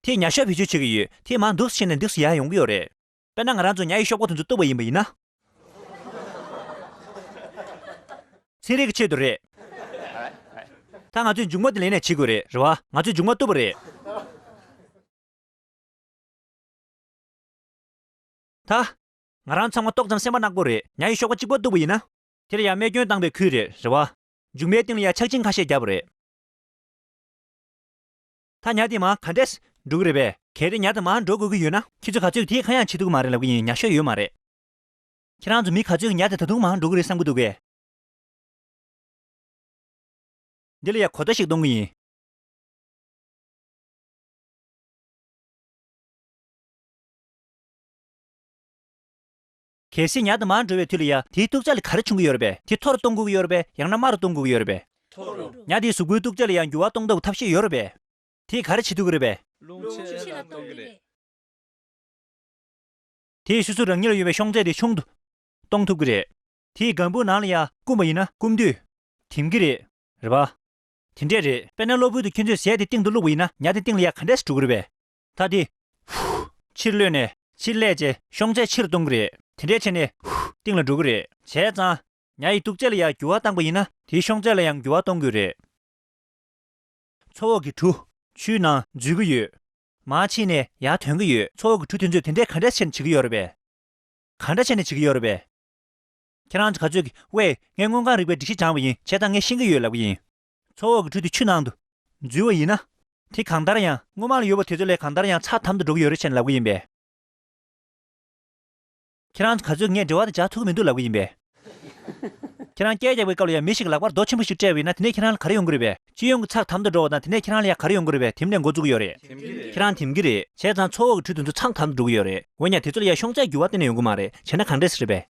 དེས་ཉ་གཤོག་བེད་སྤྱོད་བྱེད་ཀྱི་ཡོད། དེས་མར་འདུག་སེ་བྱས་ནས་འདུག་སེ་ཡར་ཡོང་གི་ཡོད་རེད། དཔེར་ན་ང་རང་ཚོ་ཉ་ཡི་གཤོག་པ་དེ་ཚོ་གཏུབ་པ་ཡིན་པ་ཡིན་ན། ཚན་རིག་གི་ཆེད་དུ་རེད། ད་ང་ཚོས་མཇུག་མ་དེ་ལེན་ནས་བྱེད་དགོས་རེད། རེད་བ། ང་ཚོས་མཇུག་མ་གཏུབ་པ་རེད། ད། ང་རང་ཚང་མ་ཏོག་ཙམ་སེམས་པ་ནག་པོ་རེད། ཉ་ཡི་གཤོག་པ་གཅིག་པོ་གཏུབ་པ་ཡིན་ན། དེ་ལ་ཡང་རྨས་སྐྱོན་བཏང་པའི་ཁུལ་རེད། རེད་བ། མཇུག་མའི་སྟེང་ལ་ཡང་ཆག་སྦྱིན་ཁ་ཤས་བརྒྱབ་པ་རེད། ད་ཉ་དེ་མར་ག་འདྲས་འགྲོ་གི་རེད་པས། གལ་ཏེ་ཉ་དེ་མར་འགྲོ་དགོས་ཀྱི་ཡོད་ན། ཁྱེད་ཚོས་ག་ཚོད་དེ་གང་ཡང་བྱེད་ཐུབ་ཀྱི་མ་རེད་ལབ་ཀྱི་ཡིན། ཉ་གཤོག་ཡོད་མ་རེད། ཁྱེད་རང་ཚོ་མི་ག་ཚོད་ཀྱིས་ཉ་དེ་ད་དུང་མར་འགྲོ་གི་རེད་བསམ་གྱི་འདུག་གས། འདི་ལ་ཡང་གོ་བརྡ་ཞིག་གཏོང་གི་ཡིན། གལ་སྲིད་ཉ་དེ་མར་འགྲོ་བའི་དུས་ལ་ཡ་དེའི་སྟུག་ཚད་ལ་ག་རེ་བྱུང་གི་ཡོད་རེད་པས། དེ་མཐོ་རུ་གཏོང་དགོས་ཀྱི་ཡོད་རེད་པས། ཡང་ན་དམའ་རུ་གཏོང་དགོས་ཀྱི་ཡོད་རེད་པས། མཐོ་རུ། ཉ་དེའི་གཟུགས་པོའི་སྟུག་ཚད་ལ་ཡང་འགྱུར་བ་གཏོང་ཐབས་ཐབས་ཤེས་ཡོད་རེད་པས། དེས་ག་རེ་བྱེད་ཐུབ་ཀྱི་རེད་པས། རླུང་ཆེ་ལ་གཏོང་གི་རེད། དེས་སོ་སོ་རང་ཉིད་ལ་ཡོད་པའི་ཤོང་ཚད་དེ་ཆུང་དུ་གཏོང་ཐུབ་ཀྱི་རེད། དེས་སྒམ་པོའི་ནང་ལ་ཡ་བསྐུམས་པ་ཡིན་ན་བསྐུམ་དུས་དེམ་གྱི་རེད། རེད་པ། དེ་འདྲས་རེད། དཔེར་ན་གློ་བུར་དུ་ཁྱེད་ཚོས་ཟས་དེ་སྟེང་དུ་བླུགས་པ་ཡིན་ན་ཉ་དེ་སྟེང་ལ་ཡ་ག་འདྲས་སེ་འགྲོ་གི་རེད་པས། ད་དེ། ཧུ། ཕྱིར་གློད་ནས་ཕྱིར་སླེབས་རྗེས་ཤོང་ཚད་ཆེ་རུ་གཏོང་གི་རེད། དེ་འདྲས་བྱས་ནས་ཧུ། སྟེང་ལ་འགྲོ་གི་རེད། བྱས་ཙང་། ཉ་ཡི་སྟུག་ཚད་ལ་ཡང་འགྱུར་བ་བཏང་པ་ཡིན་ན་དེའི་ཤོང་ཚད་ལ་ཡང་འགྱུར་བ་གཏོང་གི་རེད། མཚོ་འོག་གི་གྲུ། ཆུའི་ནང་འཛུལ་གྱི་ཡོད། མར་ཕྱིན་ནས་ཡར་ཐོན་གྱི་ཡོད། མཚོ་འོག་གི་གྲུ་དེ་ཚོས་དེ་འདྲས་ག་འདྲས་བྱས་ནས་བྱེད་ཀྱི་ཡོད་རེད་པས། ག་འདྲ་བྱས་ནས་བྱེད་ཀྱི་ཡོད་རེད་པས། ཁྱེད་རང་ཚོ་ག་ཚོད་ཀྱིས། ཝེ། ངས་དངོས་གང་རིག་པའི་སྒྲིག་གཞི་སྦྱངས་པ་ཡིན། བྱས་ཙང་ངས་ཤེས་ཀྱི་ཡོད་ལབ་ཀྱི་ཡིན། མཚོ་འོག་གི་གྲུ་དེ་ཆུ་ནང་དུ་འཛུལ་བ་ཡིན་ན། དེ་གང་ལྟར་ཡང་སྔོན་མ་ལ་ཡོད་པ་དེ་ཚོ་ལས་གང་ལྟར་ཡང་ཚགས་དམ་དུ་འགྲོ་གི་ཡོད་རེད་ཅེས་ལབ་ཀྱི་ཡིན་པས། ཁྱེད་རང་ཚོ་ག་ཚོད་ངས་འགྲེལ་བ་དེ་རྒྱག་ཐུབ་ཀྱི་མི་འདུག་ལབ་ཀྱི་ཡིན་པས། ཁྱེད་རང་སྐད་རྒྱག་པའི་སྐབས་ལ་ཡང་མི་ཞིག་གིས་ལག་པར་རྡོ་ཆེན་པོ་ཞིག་སྤྲད་པ་ཡིན་ན་དེ་ནས་ཁྱེད་རང་ལ་ག་རེ་ཡོང་གི་རེད་པས། སྤྱི་ཡོངས་ཀྱི་ཚགས་དམ་དུ་འགྲོ་བ་དང་དེ་ནས་ཁྱེད་རང་ལ་ཡང་ག་རེ་ཡོང་གི་རེད་པས། དེམ་ནས་འགོ་བཙུགས་ཀྱི་ཡོད་རེད། ཁྱེད་རང་དེམ་གྱི་རེད། བྱས་ཙང་མཚོ་འོག་གི་གྲུ་དེ་ཚོ་ཚགས་དམ་དུ་འགྲོ་གི་ཡོད་རེད། འོན་ཀྱང་དེ་ཚོ་ལ་ཡང་ཤོང་ཚད་འགྱུར་བ་གཏན་ནས་ཡོང་གི་མ་རེད། བྱས་ན་གང་འདྲས་སེ་རེད་པས།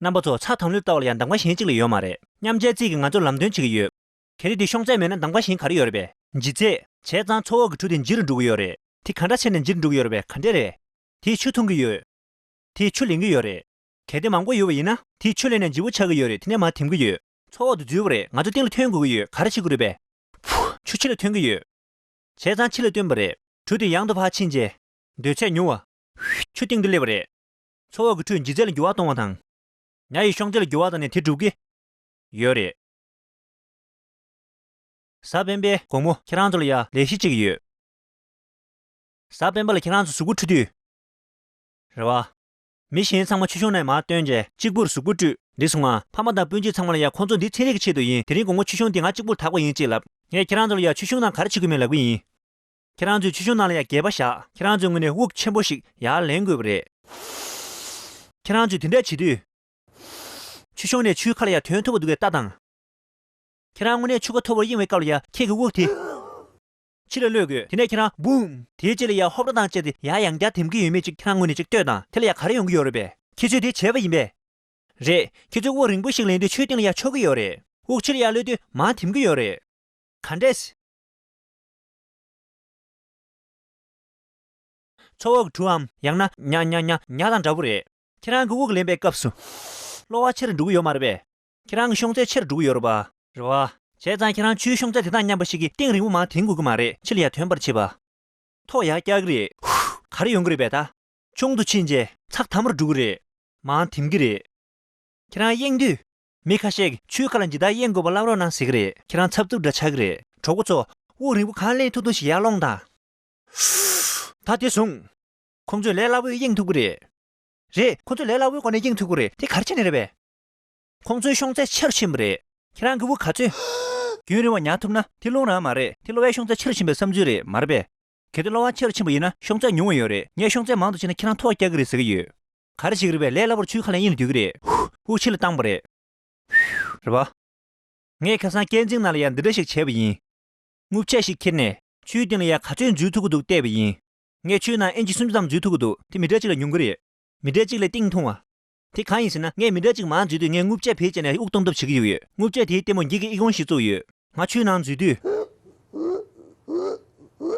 རྣམ་པ་ཚོ། ཚགས་དམ་ལུགས་ལྟ་བ་ལ་ཡང་གདམ་ག་གཞན་གཅིག་ལས་ཡོད་མ་རེད། མཉམ་འབྲེལ་རྩིས་ཀྱིས་ང་ཚོར་ལམ་སྟོན་བྱེད་ཀྱི་ཡོད། གལ་ཏེ་དེ་ཤོང་ཚད་མེད་ན་གདམ་ག་གཞན་ག་རེ་ཡོད་རེད་པས། ལྗིད་ཚད། བྱས་ཙང་མཚོ་འོག་གི་གྲུ་དེ་འཇིག་རུ་འགྲོ་གི་ཡོད་རེད། དེ་ག་འདྲ་བྱས་ནས་འཇིག་རུ་འགྲོ་གི་ཡོད་རེད་པས། ག་འདྲས་རེད། དེས་ཆུ་འཐུང་གི་ཡོད། དེས་ཆུ་ལེན་གྱི་ཡོད་རེད། གལ་ཏེ་མང་པོ་ཡོད་པ་ཡིན་ན་དེས་ཆུ་ལེན་ནས་ལྗིད་པོ་ཆགས་ཀྱི་ཡོད་རེད། དེ་ནས་མར་དེམ་གྱི་ཡོད། མཚོ་འོག་ཏུ་འཛུལ་བ་རེད། ང་ཚོ་སྟེང་ལ་ཐོན་དགོས་ཀྱི་ཡོད། ག་རེ་བྱེད་དགོས་རེད་པས། ཧྥུ། ཆུ་ཕྱི་ལ་ཐོན་གྱི་ཡོད། བྱས་ཙང་ཕྱི་ལ་བཏོན་པ་རེད། གྲུ་དེ་ཡང་དུ་ཕར་ཕྱིན་རྗེས། འདོད་ཚད་ཉུང་བ། ཧྥུ། ཆུ་སྟེང་དུ་སླེབས་པ་རེད། ཚོགས་འོག་གི་ཁྲུས་ལྗིད་ཚད་ལ་འགྱུར་བ་གཏོང་བ་དང་། ཉ་ཡི་ཤོང་ཚད་ལ་འགྱུར་བ་བཏང་ནས་དེ་སྒྲུབ་ཀྱི་ཡོད་རེད། གཟའ་སྤེན་པའི་དགོང་མོ་ཁྱེད་རང་ཚོ་ལ་ཡ་ལས་གཞི་གཅིག་ཡོད། གཟའ་སྤེན་པ་ལ་ཁྱེད་རང་ཚོ་གཟུགས་པོ་འཁྲུ་དུས། རེད་བ། མི་གཞན་ཚང་མ་ཆུ་གཞོང་ནས་མར་བཏོན་རྗེས་གཅིག་པུར་གཟུགས་པོ་བཀྲུས་འགྲིག་སོང་ང་། ཕ་མ་དང་སྤུན་མཆེད་ཚང་མ་ལ་ཡ་ཁོང་ཚོ་འདི་ཚན་རིག་གི་ཆེད་དུ་ཡིན། དེ་རིང་དགོང་མོ་ཆུ་གཞོང་འདི་ང་གཅིག་པུར་དག་པ་ཡིན་ཅེས་ལབ། ངས་ཁྱེད་རང་ཚོ་ལ་ཡ་ཆུ་གཞོང་ནང་ག་རེ་བྱེད་དགོས་མིན་ལབ་གི་ཡིན། ཁྱེད་རང་ཚོས་ཆུ་གཞོང་ནང་ལ་ཡ་སྒལ་པ་བཞག་ཁྱེད་རང་ཚོའི་ངོས་ནས་དབུགས་ཆེན་པོ་ཞིག་ཡར་ལེན་དགོས་པ་རེད། ཁྱེད་རང་ཚོས་དེ་འདྲ་བྱེད་དུས། ཆུ་གཞོང་ནས་ཆུའི་ཁ་ལ་ཡ་ཐོན་ཐུབ་པ་འདུག་གས་ལྟ་དང་། ཁྱེད་རང་དངོས་གནས་ཆུ་ཁ་མཐོ་པོར་གཡེང་བའི་སྐབས་ལ་ཡ་ཁྱེད་ཀྱི་དབུགས་དེ། ཕྱི་ལ་གློད་དགོས། དེ་ནས་ཁྱེད་རང་འབུམ། དེའི་རྗེས་ལ་ཡ་ཧོབ་ར་དང་བཅས་ཏེ་ཡར་ཡང་བསྐྱར་འཐེན་གྱི་ཡོད་མེད་ཅིག་ཁྱེད་རང་ངོས་ནས་ཅིག་ལྟོས་དང་། དེ་ལ་ཡ་ག་རེ་ཡོང་གི་ཡོད་རེད་པས། ཁྱེད་ཚོས་དེ་བྱས་པ་ཡིན་པས། རེད། ཁྱེད་ཚོས་དབུགས་རིང་པོ་ཞིག་ལེན་དུས་ཆུའི་སྟེང་ལ་ཡ་ཆོག་གི་ཡོད་རེད། དབུགས་ཕྱི་ལ་ཡར་གློད་དུས་མར་འཐེན་གྱི་ཡོད་རེད། ག་འདྲས། ཚོགས་འོག་གི་གྲུའམ་ཡང་ན་ཉ་ཉ་ཉ་ཉ་དང་འདྲ་པོ་རེད། ཁྱེད་རང་གི་དབུགས་ལེན་པའི་སྐབས་སུ། གློ་བ་ཆེར་འགྲོ་གི་ཡོད་མ་རེད་པས། ཁྱེད་རང་གི་ཤོང་ཚད་ཆེར་འགྲོ་གི་ཡོད་རེད་པ། རེད་བ། བྱས་ཙང་ཁྱེད་རང་ཆུའི་ཤོང་ཚད་དེ་དང་མཉམ་པ་ཞིག་གི་གཏིང་རིང་པོ་མར་འཐེན་དགོས་ཀྱི་མ་རེད། ཕྱི་ལ་ཡར་ཐོན་པར་བྱེད་པ། ཐོག་ཡར་བཀྱག་གི་རེད། ག་རེ་ཡོང་གི་རེད་པས་ད། ཆུང་དུ་ཕྱིན་རྗེས་ཚགས་དམ་པོར་འགྲོ་གི་རེད། མར་འཐེན་གྱི་རེད། ཁྱེད་རང་གཡེང་དུས། མི་ཁ་ཤས་ཀྱིས་ཆུའི་ཁ་ལ་ཇི་ལྟར་གཡེང་དགོས་པ་བསླབ་རོགས་གནང་ཟེར་གྱི་རེད། ཁྱེད་རང་འཚབ་འཚུབ་འདྲ་ཆགས་ཀྱི་རེད། གྲོགས་པོ་ཚོ། དབུགས་རིང་པོ་གང་ལེན་ཐུབ་ཐུབ་ཞིག་ཡར་སློང་དང་། ད་དེ་བཟུང་། ཁོང་ཚོས་ལས་སླ་པོས་གཡེང་ཐུབ་ཀྱི་རེད། རེད། ཁོང་ཚོས་ལས་སླ་པོའི་སྒོ་ནས་གཡེང་ཐུབ་ཀྱི་རེད། དེ་ག་རེ་བྱས་ནས་རེད་པས། ཁོང་ཚོའི་ཤོང་ཚད་ཆེ་རུ་ཕྱིན་པ་རེད། ཁྱེད་རང་གི་དབུགས་ག་ཚོད། རྒྱུན་རིང་བ་ཉར་ཐུབ་ན་དེ་རླུང་རང་མ་རེད། དེ་གློ་བའི་ཤོང་ཚད་ཆེ་རུ་ཕྱིན་པའི་བསམ་ཚུལ་རེད། མ་རེད་པས། གལ་ཏེ་གློ་བ་ཆེ་རུ་ཕྱིན་པ་ཡིན་ན་ཤོང་ཚད་ཉུང་བ་ཡོད་རེད། ངས་ཤོང་ཚད་མང་དུ་ཕྱིན་ན་ཁྱེད་རང་ཐོག་རྒྱག་གི་རེད་ཟེར་གྱི་ཡོད། ག་རེ་བྱེད་ཀྱི་རེད་པས། ལས་སླ་པོར་ཆུའི་ཁ་ལ་གཡེང་ནས་སྡོད་ཀྱི་རེད། དབུགས་ཕྱི་ལ་བཏང་པ་རེད། རེད་པ། ངས་ཁ་སང་སྐས་འཛེག་ནང་ལ་ཡང་འདི་འདྲ་ཞིག་བྱས་པ་ཡིན། རྔུལ་ཆས་ཤིག་ཁྱེར་ནས་ཆུའི་སྟེང་ལ་ཡང་ག་ཚོད་འཛུལ་ཐུབ་ཀྱི་འདུག་བལྟས་པ་ཡིན། ངས་ཆུའི་ནང་ཨིན་ཅི་སུམ་ཅུ་ཙམ་འཛུལ་ཐུབ་ཀྱི་འདུག་དེ་མི་ཊར་གཅིག་ལ་ཉུང་གི་རེད། མི་ཊར་གཅིག་ལ་གཏིང་ཐུང་བ། དེ་གང་ཡིན་ཟེར་ན། ངས་མི་ཊར་གཅིག་མར་འཛུལ་དུས་ངས་རྔུལ་ཆས་བེད་སྤྱད་ནས་དབུགས་གཏོང་ཐབས་བྱེད་ཀྱི་ཡོད། རྔུལ་ཆས་དེའི་ལྟད་མོ་འགྱིག་གི་ཨི་ཁུང་ཞིག་བཙུགས་ཡོད། ང་ཆུའི་ནང་འཛུལ་དུས།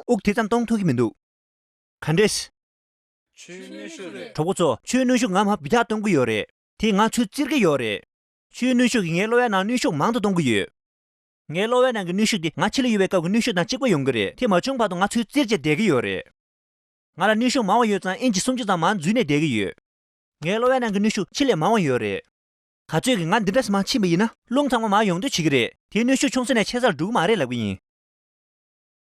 དབུགས་དེ་ཙམ་གཏོང་ཐུབ་ཀྱི་མི་འདུག་ག་འདྲས། ཆུའི་གནོན་ཤུགས་རེད། གྲོགས་པོ་ཚོ། ཆུའི་གནོན་ཤུགས་ང་མར་འབུད་རྒྱག་གཏོང་གི་ཡོད་རེད། དེས་ང་ཚུར་བཙིར་གྱི་ཡོད་རེད། ཆུའི་གནོན་ཤུགས་ཀྱིས་ངའི་གློ་བའི་ནང་གནོན་ཤུགས་མང་དུ་གཏོང་གི་ཡོད། ངའི་གློ་བའི་ནང་གི་གནོན་ཤུགས་དེ་ང་ཕྱི་ལ་ཡོད་པའི་སྐབས་ཀྱི་གནོན་ཤུགས་དང་གཅིག་པ་ཡོང་གི་རེད། དེ་མ་བྱུང་བར་དུ་ང་ཚུར་བཙིར་བྱས་བསྡད་ཀྱི་ཡོད་རེད། ང་ལ་གནོན་ཤུགས་མང་བ་ཡོད་ཙང་ཨིན་ཅི་སུམ་ཅུ་ཙམ་མར་འཛུལ་ནས་བསྡད་ཀྱི་ཡོད། ངའི་གློ་བའི་ནང་གི་གནོན་ཤུགས་ཕྱི་ལས་མང་བ་ཡོད་རེད། ག་ཚོད་ཀྱིས་ང་འདི་འདྲ་མར་ཕྱིན་པ་ཡིན་ན་རླུང་ཚང་མ་མར་ཡོང་འདོད་བྱེད་ཀྱི་རེད། དེའི་གནོན་ཤུགས་ཆུང་ས་ནས་ཆེ་སར་འགྲོ་གི་མ་རེད་ལབ་ཀྱི་ཡིན།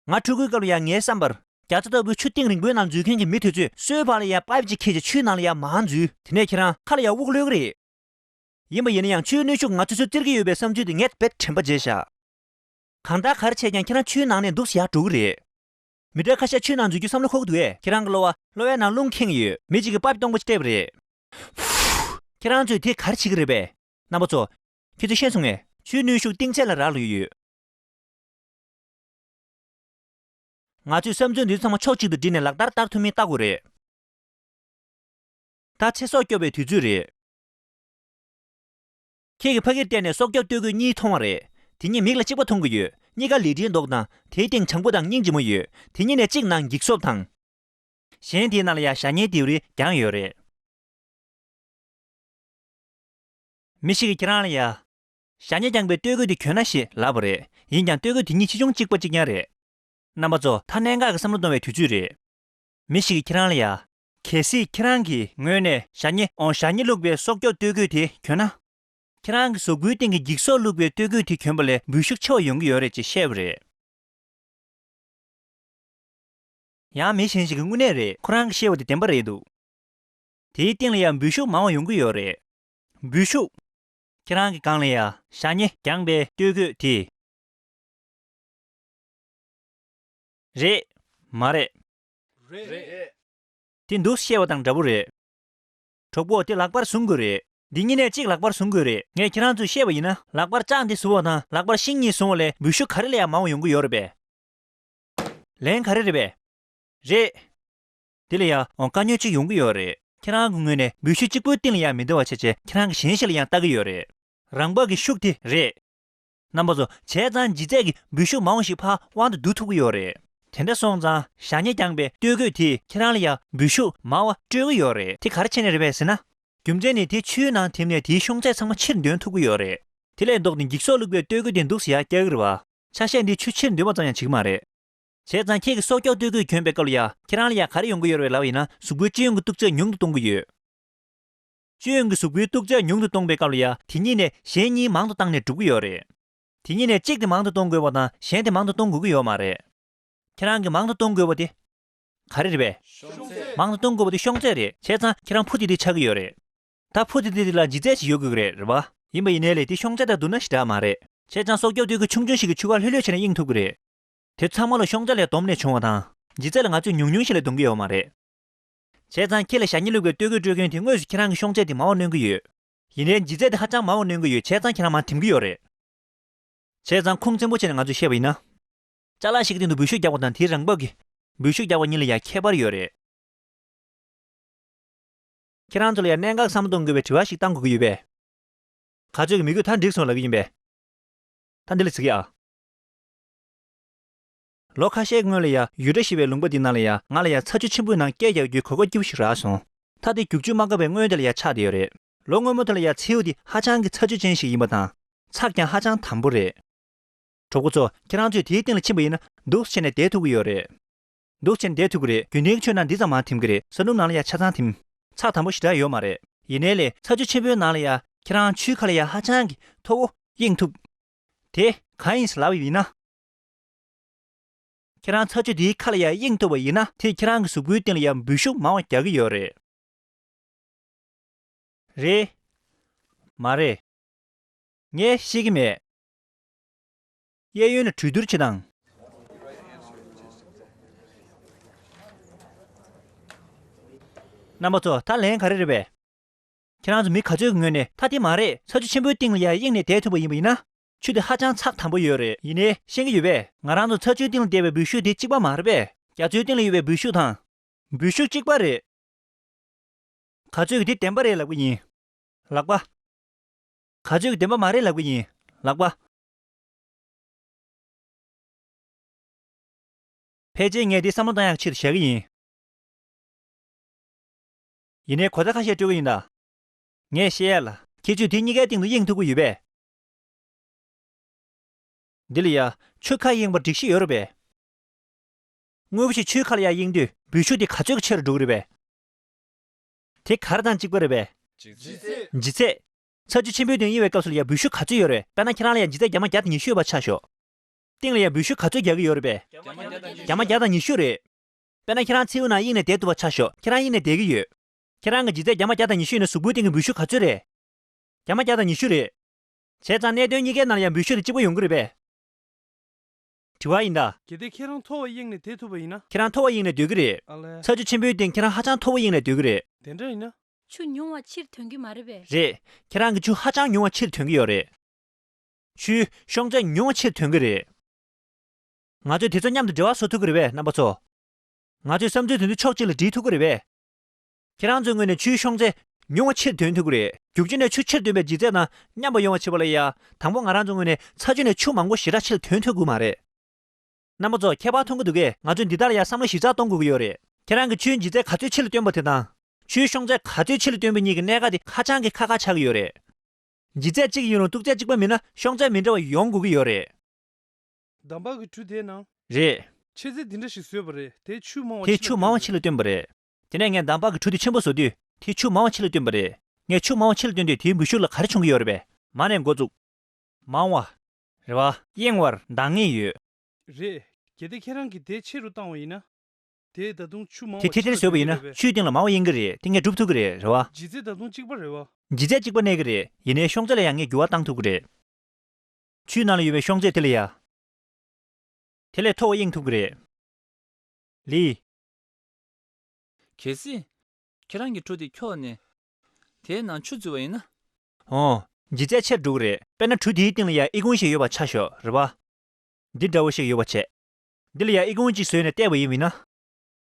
ང་འཁྲུལ་སྒོའི་སྐབས་ལ་ཡང་ངའི་བསམ་པར། རྒྱ་མཚོ་ལྟ་བུའི་ཆུ་གཏིང་རིང་པོའི་ནང་འཛུལ་མཁན་གྱི་མི་དེ་ཚོས་སོའི་བར་ལ་ཡང་པའིབ་ཅིག་འཁྱེར་བྱས་ཆུའི་ནང་ལ་ཡང་མར་འཛུལ། དེ་ནས་ཁྱེད་རང་ཁ་ལ་ཡང་དབུགས་གློད་ཀྱི་རེད། ཡིན་པ་ཡིན་ན་ཡང་ཆུའི་གནོན་ཤུགས་ང་ཚོ་ཚོས་བཙིར་གྱི་ཡོད་པའི་བསམ་ཚུལ་དེ་ངས་རྦད་དྲན་པ་བརྗེད་བཞག་གང་ལྟར་ག་རེ་བྱས་ཀྱང་ཁྱེད་རང་ཆུའི་ནང་ནས་འདུག་སེ་ཡར་འགྲོ་གི་རེད། མི་འདྲ་ཁ་ཤས་ཆུའི་ནང་འཛུལ་རྒྱུ་བསམ་བློ་འཁོར་གྱི་འདུག་གས། ཁྱེད་རང་གི་གློ་བ་གློ་བའི་ནང་རླུང་ཁེངས་ཡོད། མི་གཅིག་གིས་པའིབ་སྟོང་པ་ཅིག་སྤྲད་པ་རེད། ཁྱེད་རང་ཚོས་དེ་ག་རེ་བྱེད་ཀྱི་རེད་པས། རྣམ་པ་ཚོ། ཁྱེད་ཚོས་ཤེས་སོང་ངས། ཆུའི་གནོན་ཤུགས་གཏིང་ཚད་ལ་རག་ལུས་ཡོད། ང་ཚོས་བསམ་ཚུལ་འདི་ཚོ་ཚང་མ་ཕྱོགས་གཅིག་ཏུ་བསྒྲིལ་ནས་ལག་བསྟར་བསྟར་ཐུབ་མིན་བལྟ་དགོས་རེད། ད་ཚེ་སྲོག་སྐྱོབ་པའི་དུས་ཚོད་རེད། ཁྱེད་ཀྱིས་ཕ་གིར་བལྟས་ནས་སྲོག་སྐྱོབ་སྟོད་གོས་གཉིས་མཐོང་བ་རེད། དེ་གཉིས་མིག་ལ་གཅིག་པ་མཐོང་གི་ཡོད། གཉིས་ཀ་ལི་ཁྲིའི་མདོག་དང་དེའི་སྟེང་བྱང་བུ་དང་སྙིང་རྗེ་མོ་ཡོད། དེ་གཉིས་ནས་གཅིག་ནང་འགྱིག་སོབ་དང་། གཞན་དེའི་ནང་ལ་ཡང་ཞྭ་སྙེ་ལྡེའུ་རིའི་རྒྱང་ཡོད་རེད། མི་ཞིག་གིས་ཁྱེད་རང་ལ་ཡ། ཞྭ་སྙེ་རྒྱང་པའི་སྟོད་གོས་དེ་གྱོན་ན་ཞེས་ལབ་པ་རེད། ཡིན་ཀྱང་སྟོད་གོས་དེ་གཉིས་ཆེ་ཆུང་གཅིག་པ་གཅིག་རྐྱང་རེད། རྣམ་པ་ཚོ། ད་གནད་འགག་གི་བསམ་བློ་གཏོང་བའི་དུས་ཚོད་རེད། མི་ཞིག་གིས་ཁྱེད་རང་ལ་ཡ། གལ་སྲིད་ཁྱེད་རང་གི་ངོས་ནས་ཞྭ་སྙེ། འོ། ཞྭ་སྙེ་བླུགས་པའི་སྲོག་སྐྱོབ་སྟོད་གོས་དེ་གྱོན་ན། ཁྱེད་རང་གི་གཟུགས་པོའི་སྟེང་གི་འགྱིག་སོབ་བླུགས་པའི་སྟོད་གོས་དེ་གྱོན་པ་ལས་འབུད་ཤུགས་ཆེ་བ་ཡོང་གི་ཡོད་རེད་ཅེས་བཤད་པ་རེད། ཡང་མི་གཞན་ཞིག་གིས། དངོས་གནས་རེད། ཁོ་རང་གིས་བཤད་པ་དེ་བདེན་པ་རེད་འདུག་དེའི་སྟེང་ལ་ཡང་འབུད་ཤུགས་མང་བ་ཡོང་གི་ཡོད་རེད། འབུད་ཤུགས། ཁྱེད་རང་གི་སྒང་ལ་ཡ་ཞྭ་སྙེ་རྒྱང་པའི་སྟོད་གོས་དེ། རེད། མ་རེད། རེད། དེ་འདུག་སེ་བཤད་པ་དང་འདྲ་པོ་རེད། གྲོགས་པོ། དེ་ལག་པར་བཟུང་དགོས་རེད། འདི་གཉིས་ནས་གཅིག་ལག་པར་བཟུང་དགོས་རེད། ངས་ཁྱེད་རང་ཚོས་བཤད་པ་ཡིན་ན། ལག་པར་ལྕགས་འདི་བཟུང་བ་དང་ལག་པར་ཤིང་གཉིས་བཟུང་བ་ལས་འབུད་ཤུགས་ག་རེ་ལ་ཡང་མང་བ་ཡོང་གི་ཡོད་རེད་པས། ལན་ག་རེ་རེད་པས། རེད། དེ་ལ་ཡང་། འོ། དཀའ་ཉེན་གཅིག་ཡོང་གི་ཡོད་རེད། ཁྱེད་རང་གི་ངོས་ནས་འབུད་ཤུགས་གཅིག་པུའི་སྟེང་ལ་ཡང་མི་འདུ་བ་བྱས་བྱས་ཁྱེད་རང་གིས་གཞན་ཞིག་ལ་ཡང་ལྟ་གི་ཡོད་རེད། རང་འབག་གི་ཤུགས་དེ་རེད། རྣམ་པ་ཚོ། བྱས་ཙང་ལྗིད་ཚད་ཀྱི་འབུད་ཤུགས་མང་བ་ཞིག་ཕར་དབང་དུ་བསྡུ་ཐུབ་ཀྱི་ཡོད་རེད། དེ་འདྲ་སོང་ཙང་ཞྭ་སྙེ་རྒྱང་པའི་སྟོད་གོས་དེས་ཁྱེད་རང་ལ་ཡང་འབུད་ཤུགས་མང་བ་སྤྲོད་ཀྱི་ཡོད་རེད། དེ་ག་རེ་བྱས་ནས་རེད་པས་ཟེར་ན། རྒྱུ་མཚན་ནི་དེ་ཆུའི་ནང་ཐིམ་ནས་དེའི་ཤོང་ཚད་ཚང་མ་ཕྱིར་འདོན་ཐུབ་ཀྱི་ཡོད་རེད། དེ་ལས་ལྡོག་སྟེ་འགྱིག་སོབ་བླུགས་པའི་སྟོད་གོས་དེ་འདུག་སེ་ཡར་བཀྱག་གི་རེད་བ། ཆ་ཤས་འདིས་ཆུ་ཕྱིར་འདོན་པ་ཙམ་ཡང་བྱེད་ཀྱི་མ་རེད། བྱས་ཙང་ཁྱེད་ཀྱིས་སྲོག་སྐྱོབ་སྟོད་གོས་གྱོན་པའི་སྐབས་ལ་ཡ། ཁྱེད་རང་ལ་ཡ་ག་རེ་ཡོང་གི་ཡོད་རེད་ལབ་པ་ཡིན་ན། གཟུགས་པོའི་སྤྱི་ཡོངས་ཀྱི་གཏུག་ཚད་ཉུང་དུ་གཏོང་གི་ཡོད། སྤྱི་ཡོངས་ཀྱི་གཟུགས་པོའི་སྟུག་ཚད་ཉུང་དུ་གཏོང་པའི་སྐབས་ལ་ཡ་དེ་གཉིས་ནས་གཞན་གཉིས་མང་དུ་བཏང་ནས་འགྲུབ་ཀྱི་ཡོད་རེད། དེ་གཉིས་ནས་གཅིག་དེ་མང་དུ་གཏོང་དགོས་པ་དང་གཞན་དེ་མང་དུ་གཏོང་དགོས་ཀྱི་ཡོད་མ་རེད། ཁྱེད་རང་གིས་མང་དུ་གཏོང་དགོས་པ་དེ། ག་རེ་རེད་པས། མང་དུ་གཏོང་དགོས་པ་དེ་ཤོང་ཚད་རེད། བྱས་ཙང་ཁྱེད་རང་ཕུ་དེ་དེ་ཆགས་ཀྱི་ཡོད་རེད། ད་ཕུ་དེ་དེ་དེ་ལ་ལྗིད་ཚད་ཅིག་ཡོད་དགོས་ཀྱི་རེད། རེད་པ། ཡིན་པ་ཡིན་ནའི་ལས་དེ་ཤོང་ཚད་དང་བསྡུར་ན་ཞེ་དྲག་མ་རེད། བྱས་ཙང་སྲོག་སྐྱོབ་སྟོད་གོས་ཆུང་ཆུང་ཞིག་གིས་ཆུ་ཁ་ལྷོད་ལྷོད་བྱས་ནས་གཡེང་ཐུབ་ཀྱི་རེད། དེ་ཚང་མ་ལ་ཤོང་ཚད་ལས་བསྡོམས་ནས་བྱུང་བ་དང་། ལྗིད་ཚད་ལ་ང་ཚོས་ཉུང་ཉུང་ཞིག་ལས་བསྡོམས་ཀྱི་ཡོད་མ་རེད། བྱས་ཙང་ཁྱེད་ལ་ཞྭ་སྙིང་ལུག་པའི་སྟོད་གོས་སྤྲོད་མཁན་དེ་དངོས་སུ་ཁྱེད་རང་གི་ཤོང་ཚད་དེ་མང་བ་གནོན་གྱི་ཡོད། ཡིན་ནའི་ལྗིད་ཚད་དེ་ཧ་ཅང་མང་བ་གནོན་གྱི་ཡོད། བྱས་ཙང་ཁྱེད་རང་མར་འཐིམ་གྱི་ཡོད་རེད། བྱས་ཙང་ཁུངས་བཙན་པོ་བྱས་ནས་ང་ཚོས་བཤད་པ་ཡིན་ན། ཅ་ལག་ཞིག་གི་སྟེང་དུ་འབུད་ཤུགས་རྒྱག་པ་དང་དེའི་རང་བབས་ཀྱིས་འབུད་ཤུགས་རྒྱག་པ་གཉིས་ལ་ཡང་ཁྱད་པར་ཡོད་རེད། ཁྱེད་རང་ཚོ་ལ་ཡང་གནད་འགག་བསམ་བློ་གཏོང་དགོས་པའི་དྲི་བ་ཞིག་བཏང་དགོས་ཀྱི་ཡོད་པས། ག་ཚོད་ཀྱི་མི་དགོས། ད་འགྲིག་སོང་ལབ་ཀྱི་ཡིན་པས། ད་འདི་ལ་གཟིགས་ཡ། ལོ་ཁ་ཤས་སྔོན་ལ་ཡ་ཡུ་ཏྲ་ཞེས་པའི་ལུང་པ་འདི་ནང་ལ་ཡ་ང་ལ་ཡ་ཚ་ཆུ་ཆེན་པོའི་ནང་སྐད་རྒྱག་རྒྱུའི་གོ་སྐབས་སྐྱིད་པོ་ཞིག་རག་སོང་། མཐའ་དེ་རྒྱུག་ཆུ་མ་འགག་པའི་སྔོན་དེ་ལ་ཡ་ཆགས་བསྡད་ཡོད་རེད། ལོ་སྔོན་མོ་དེ་ལ་ཡ་མཚེའུ་དེ་ཧ་ཅང་གི་ཚ་ཆུ་ཅན་ཞིག་ཡིན་པ་དང་། ཚགས་ཀྱང་ཧ་ཅང་དམ་པོ་རེད། གྲོགས་པོ་ཚོ། ཁྱེད་རང་ཚོས་དེའི་སྟེང་ལ་ཕྱིན་པ་ཡིན་ན་འདུག་སེ་བྱས་ནས་བསྡད་ཐུབ་ཀྱི་ཡོད་རེད། འདུག་སེ་བྱས་ནས་བསྡད་ཐུབ་ཀྱི་རེད། རྒྱུན་ལྡན་གྱི་ཆུའི་ནང་འདི་ཙམ་མར་འཐིམ་གྱི་རེད། ས་སྣུམ་ནང་ལ་ཡ་ཆ་ཚང་འཐིམ། ཚགས་དམ་པོ་ཞེ་དྲག་ཡོད་མ་རེད། ཡིན་ནའི་ལས་ཚ་ཆུ་ཆེན་པོའི་ནང་ལ་ཡ་ཁྱེད་རང་ཆུའི་ཁ་ལ་ཡ་ཧ་ཅང་གི་མཐོ་བོ་གཡེང་ཐུབ། དེ་གང་ཡིན་ཟེར་ལབ་པ་ཡིན་ན། ཁྱེད་རང་ཚ་ཆུ་དེའི་ཁ་ལ་ཡ་གཡེང་ཐུབ་པ་ཡིན་ན་དེས་ཁྱེད་རང་གི་གཟུགས་པོའི་སྟེང་ལ་ཡ་འབུད་ཤུགས་མང་བ་རྒྱག་གི་ཡོད་རེད། རེད། མ་རེད། ངས་ཤེས་ཀྱི་མེད། གཡས་གཡོན་ལ་གྲོས་བསྡུར་བྱེད་དང་། རྣམ་པ་ཚོ། ད་ལན་ག་རེ་རེད་པས། ཁྱེད་རང་ཚོ་མི་ག་ཚོད་ཀྱི་ངོས་ནས་ད་དེ་མ་རེད། ཚ་ཆུ་ཆེན་པོའི་སྟེང་ལ་ཡ་གཡེང་ནས་བསྡད་ཐུབ་པ་ཡིན་པ་ཡིན་ན། ཆུ་དེ་ཧ་ཅང་ཚགས་དམ་པོ་ཡོད་རེད། ཡིན་ནའི་ཤེས་ཀྱི་ཡོད་པས། ང་རང་ཚོ་ཚ་ཆུའི་སྟེང་ལ་བསྡད་པའི་འབུད་ཤུགས་དེ་གཅིག་པ་མ་རེད་པས། རྒྱ་མཚོའི་སྟེང་ལ་ཡོད་པའི་འབུད་ཤུགས་དང་། འབུད་ཤུགས་གཅིག་པ་རེད། ག་ཚོད་ཀྱིས་དེ་བདེན་པ་རེད་ལབ་ཀྱི་ཡིན། ལག་པ། ག་ཚོད་ཀྱིས་བདེན་པ་མ་རེད་ལབ་ཀྱི་ཡིན། ལག་པ། ཕལ་ཆེར་ངས་འདི་བསམ་བློ་བཏང་ཡག་ཆེད་དུ་བཞག་གི་ཡིན། ཡིན་ནའི་གོ་བརྡ་ཁ་ཤས་སྤྲོད་ཀྱི་ཡིན་ད། ངས་བཤད་ཡ་ལ། ཁྱེད་ཚོས་དེ་གཉིས་ཀའི་སྟེང་དུ་གཡེང་ཐུབ་ཀྱི་ཡོད་པས། འདི་ལ་ཡ། ཆུ་ཁ་གཡེང་བར་སྒྲིག་གཞི་ཡོད་རེད་པས། དངོས་པོ་ཞིག་ཆུའི་ཁ་ལ་ཡ་གཡེང་དུས་འབུད་ཤུགས་དེ་ག་ཚོད་ཀྱིས་ཆེ་རུ་འགྲོ་གི་རེད་པས། དེ་ག་རེ་དང་གཅིག་པ་རེད་པས། ལྗིད་ཚད། ཚ་ཆུ་ཆེན་པོའི་སྟེང་གཡེང་བའི་སྐབས་སུ་ལ་ཡ་འབུད་ཤུགས་ག་ཚོད་ཡོད་རེད། དཔེར་ན་ཁྱེད་རང་ལ་ཡ་ལྗིད་ཚད་བརྒྱ་མ་བརྒྱ་དང་ཉི་ཤུ་ཡོད་པ་ཆ་ཞོག་སྟེང་ལ་ཡ་འབུད་ཤུགས་ག་ཚོད་རྒྱག་གི་ཡོད་རེད་པས། བརྒྱ་མ་བརྒྱ་དང་ཉི་ཤུ་རེད། དཔེར་ན་ཁྱེད་རང་མཚེའུ་ནང་གཡེང་ནས་བསྡད་ཐུབ་པ་ཆ་ཞོག་ཁྱེད་རང་གཡེང་ནས་བསྡད་ཀྱི་ཡོད། ཁྱེད་རང་གི་ལྗིད་ཚད་བརྒྱ་མ་བརྒྱ་དང་ཉི་ཤུ་ཡིན་ན་གཟུགས་པོའི་སྟེང་གི་འབུད་ཤུགས་ག་ཚོད་རེད། བརྒྱ་མ་བརྒྱ་དང་ཉི་ཤུ་རེད། བྱས་ཙང་གནད་དོན་གཉིས་ཀའི་ནང་ལ་ཡང་འབུད་ཤུགས་དེ་གཅིག་པ་ཡོང་གི་རེད་པས། དྲི་བ་ཡིན་ད། གལ་ཏེ་ཁྱེད་རང་མཐོ་བ་གཡེང་ནས་བསྡད་ཐུབ་པ་ཡིན་ན། ཁྱེད་རང་མཐོ་བ་གཡེང་ནས་སྡོད་ཀྱི་རེད། ཨ་ལས། ཚ་ཆུ་ཆེན་པོའི་སྟེང་ཁྱེད་རང་ཧ་ཅང་མཐོ་བ་གཡེང་ནས་སྡོད་ཀྱི་རེད། དེ་འདྲ་ཡིན་ན། ཆུ་ཉུང་བ་ཕྱིར་ཐོན་གྱི་མ་རེད་པས། རེད། ཁྱེད་རང་གིས་ཆུ་ཧ་ཅང་ཉུང་བ་ཕྱིར་ཐོན་གྱི་ཡོད་རེད། ཆུའི་ཤོང་ཚད་ཉུང་བ་ཕྱིར་ཐོན་གྱི་རེད། ང་ཚོས་དེ་ཚོ་མཉམ་དུ་འབྲེལ་བ་བཟོ་ཐུབ་ཀྱི་རེད་པས་རྣམ་པ་ཚོ། ང་ཚོས་བསམ་ཚུལ་དེ་ཚོ་ཕྱོགས་གཅིག་ལ་སྒྲིལ་ཐུབ་ཀྱི་རེད་པས། ཁྱེད་རང་ཚོའི་ངོས་ནས་ཆུའི་ཤོང་ཚད་ཉུང་བ་ཕྱིར་ཐོན་ཐུབ་ཀྱི་རེད། རྒྱུག་ཆུ་ནས་ཆུ་ཕྱིར་ཐོན་པའི་ལྗིད་ཚད་དང་མཉམ་པ་ཡོང་བ་བྱེད་པ་ལ་ཡ། དང་པོ་ང་རང་ཚོའི་ངོས་ནས་ཚ་ཆུ་ནས་ཆུ་མང་པོ་ཞེ་དྲག་ཕྱིར་ཐོན་ཐུབ་ཀྱི་མ་རེད། རྣམ་པ་ཚོ་ཁྱད་པར་མཐོང་གི་འདུག་གས། ང་ཚོས་འདི་དག་ལ་ཡ་བསམ་བློ་ཞིབ་ཚགས་གཏོང་དགོས་ཀྱི་ཡོད་རེད། ཁྱེད་རང་གིས་ཆུའི་ལྗིད་ཚད་ག་ཚོད་ཕྱིར་ལ་བཏོན་པ་དེ་དང་། ཆུའི་ཤོང་ཚད་ག་ཚོད་ཕྱིར་ལ་བཏོན་པ་གཉིས་ཀྱི་གནད་འགག་དེ་ཧ་ཅང་གི་ཁག་ཁག་ཆགས་ཀྱི་ཡོད་རེད། ལྗིད་ཚད་གཅིག་ཡིན་རུང་སྟུག་ཚད་གཅིག་པ་མིན་ན་ཤོང་ཚད་མི་འདྲ་བ་ཡོང་དགོས་ཀྱི་ཡོད་རེད། འདམ་བག་གི་གྲུ་དེའི་ནང་། རེད། ཆེ་ཚད་འདི་འདྲ་ཞིག་བཟོས་པ་རེད། དེ་ཆུ་མང་བ། དེ་ཆུ་མང་བ་ཕྱིར་ལ་བཏོན་པ་རེད། དེ་ནས་ངས་འདམ་བག་གི་གྲུ་དེ་ཆེན་པོ་བཟོ་དུས་དེ་ཆུ་མང་བ་ཕྱིར་ལ་བཏོན་པ་རེད། ངས་ཆུ་མང་བ་ཕྱིར་ལ་བཏོན་དུས་དེའི་འབུད་ཤུགས་ལ་ག་རེ་བྱུང་གི་ཡོད་རེད་པས། མར་ནས་འགོ་བཙུགས། མང་བ། རེད་པ། གཡེང་བར་འདང་ངེས་ཡོད། རེད། གལ་ཏེ་ཁྱེད་རང་གིས་དེ་ཆེ་རུ་བཏང་བ་ཡིན་ན། དེ་ད་དུང་ཆུ་མང་བ། དེ་དེ་ལྟར་བཟོས་པ་ཡིན་ན་ཆུའི་སྟེང་ལ་མང་བ་གཡེང་གི་རེད། དེ་ངས་སྒྲུབ་ཐུབ་ཀྱི་རེད། རེད་པ། ལྗིད་ཚད་ད་དུང་གཅིག་པ་རེད་པ། ལྗིད་ཚད་གཅིག་པ་གནས་ཀྱི་རེད། ཡིན་ནའི་ཤོང་ཚད་ལ་ཡང་ངས་འགྱུར་བ་བཏང་ཐུབ་ཀྱི་རེད། ཆུའི་ནང་ལ་ཡོད་པའི་ཤོང་ཚད་དེ་ལ་ཡ། དེ་ལས་མཐོ་བ་གཡེང་ཐུབ་ཀྱི་རེད། ལི། གལ་སྲིད། ཁྱེད་རང་གི་གྲུ་དེ་འཁྱོག་ནས། དེའི་ནང་ཆུ་འཛུལ་བ་ཡིན་ན། འོ། ལྗིད་ཚད་ཆེར་འགྲོ་གི་རེད། དཔེར་ན་གྲུ་དེའི་སྟེང་ལ་ཡ་ཨི་ཁུང་ཞིག་ཡོད་པ་ཆ་ཞོག་རེད་པ། འདི་འདྲ་བོ་ཞིག་ཡོད་པ་བྱས། འདི་ལ་ཡ་ཨི་ཁུང་གཅིག་བཟོས་ནས་བལྟས་པ་ཡིན་པ་ཡིན་ན།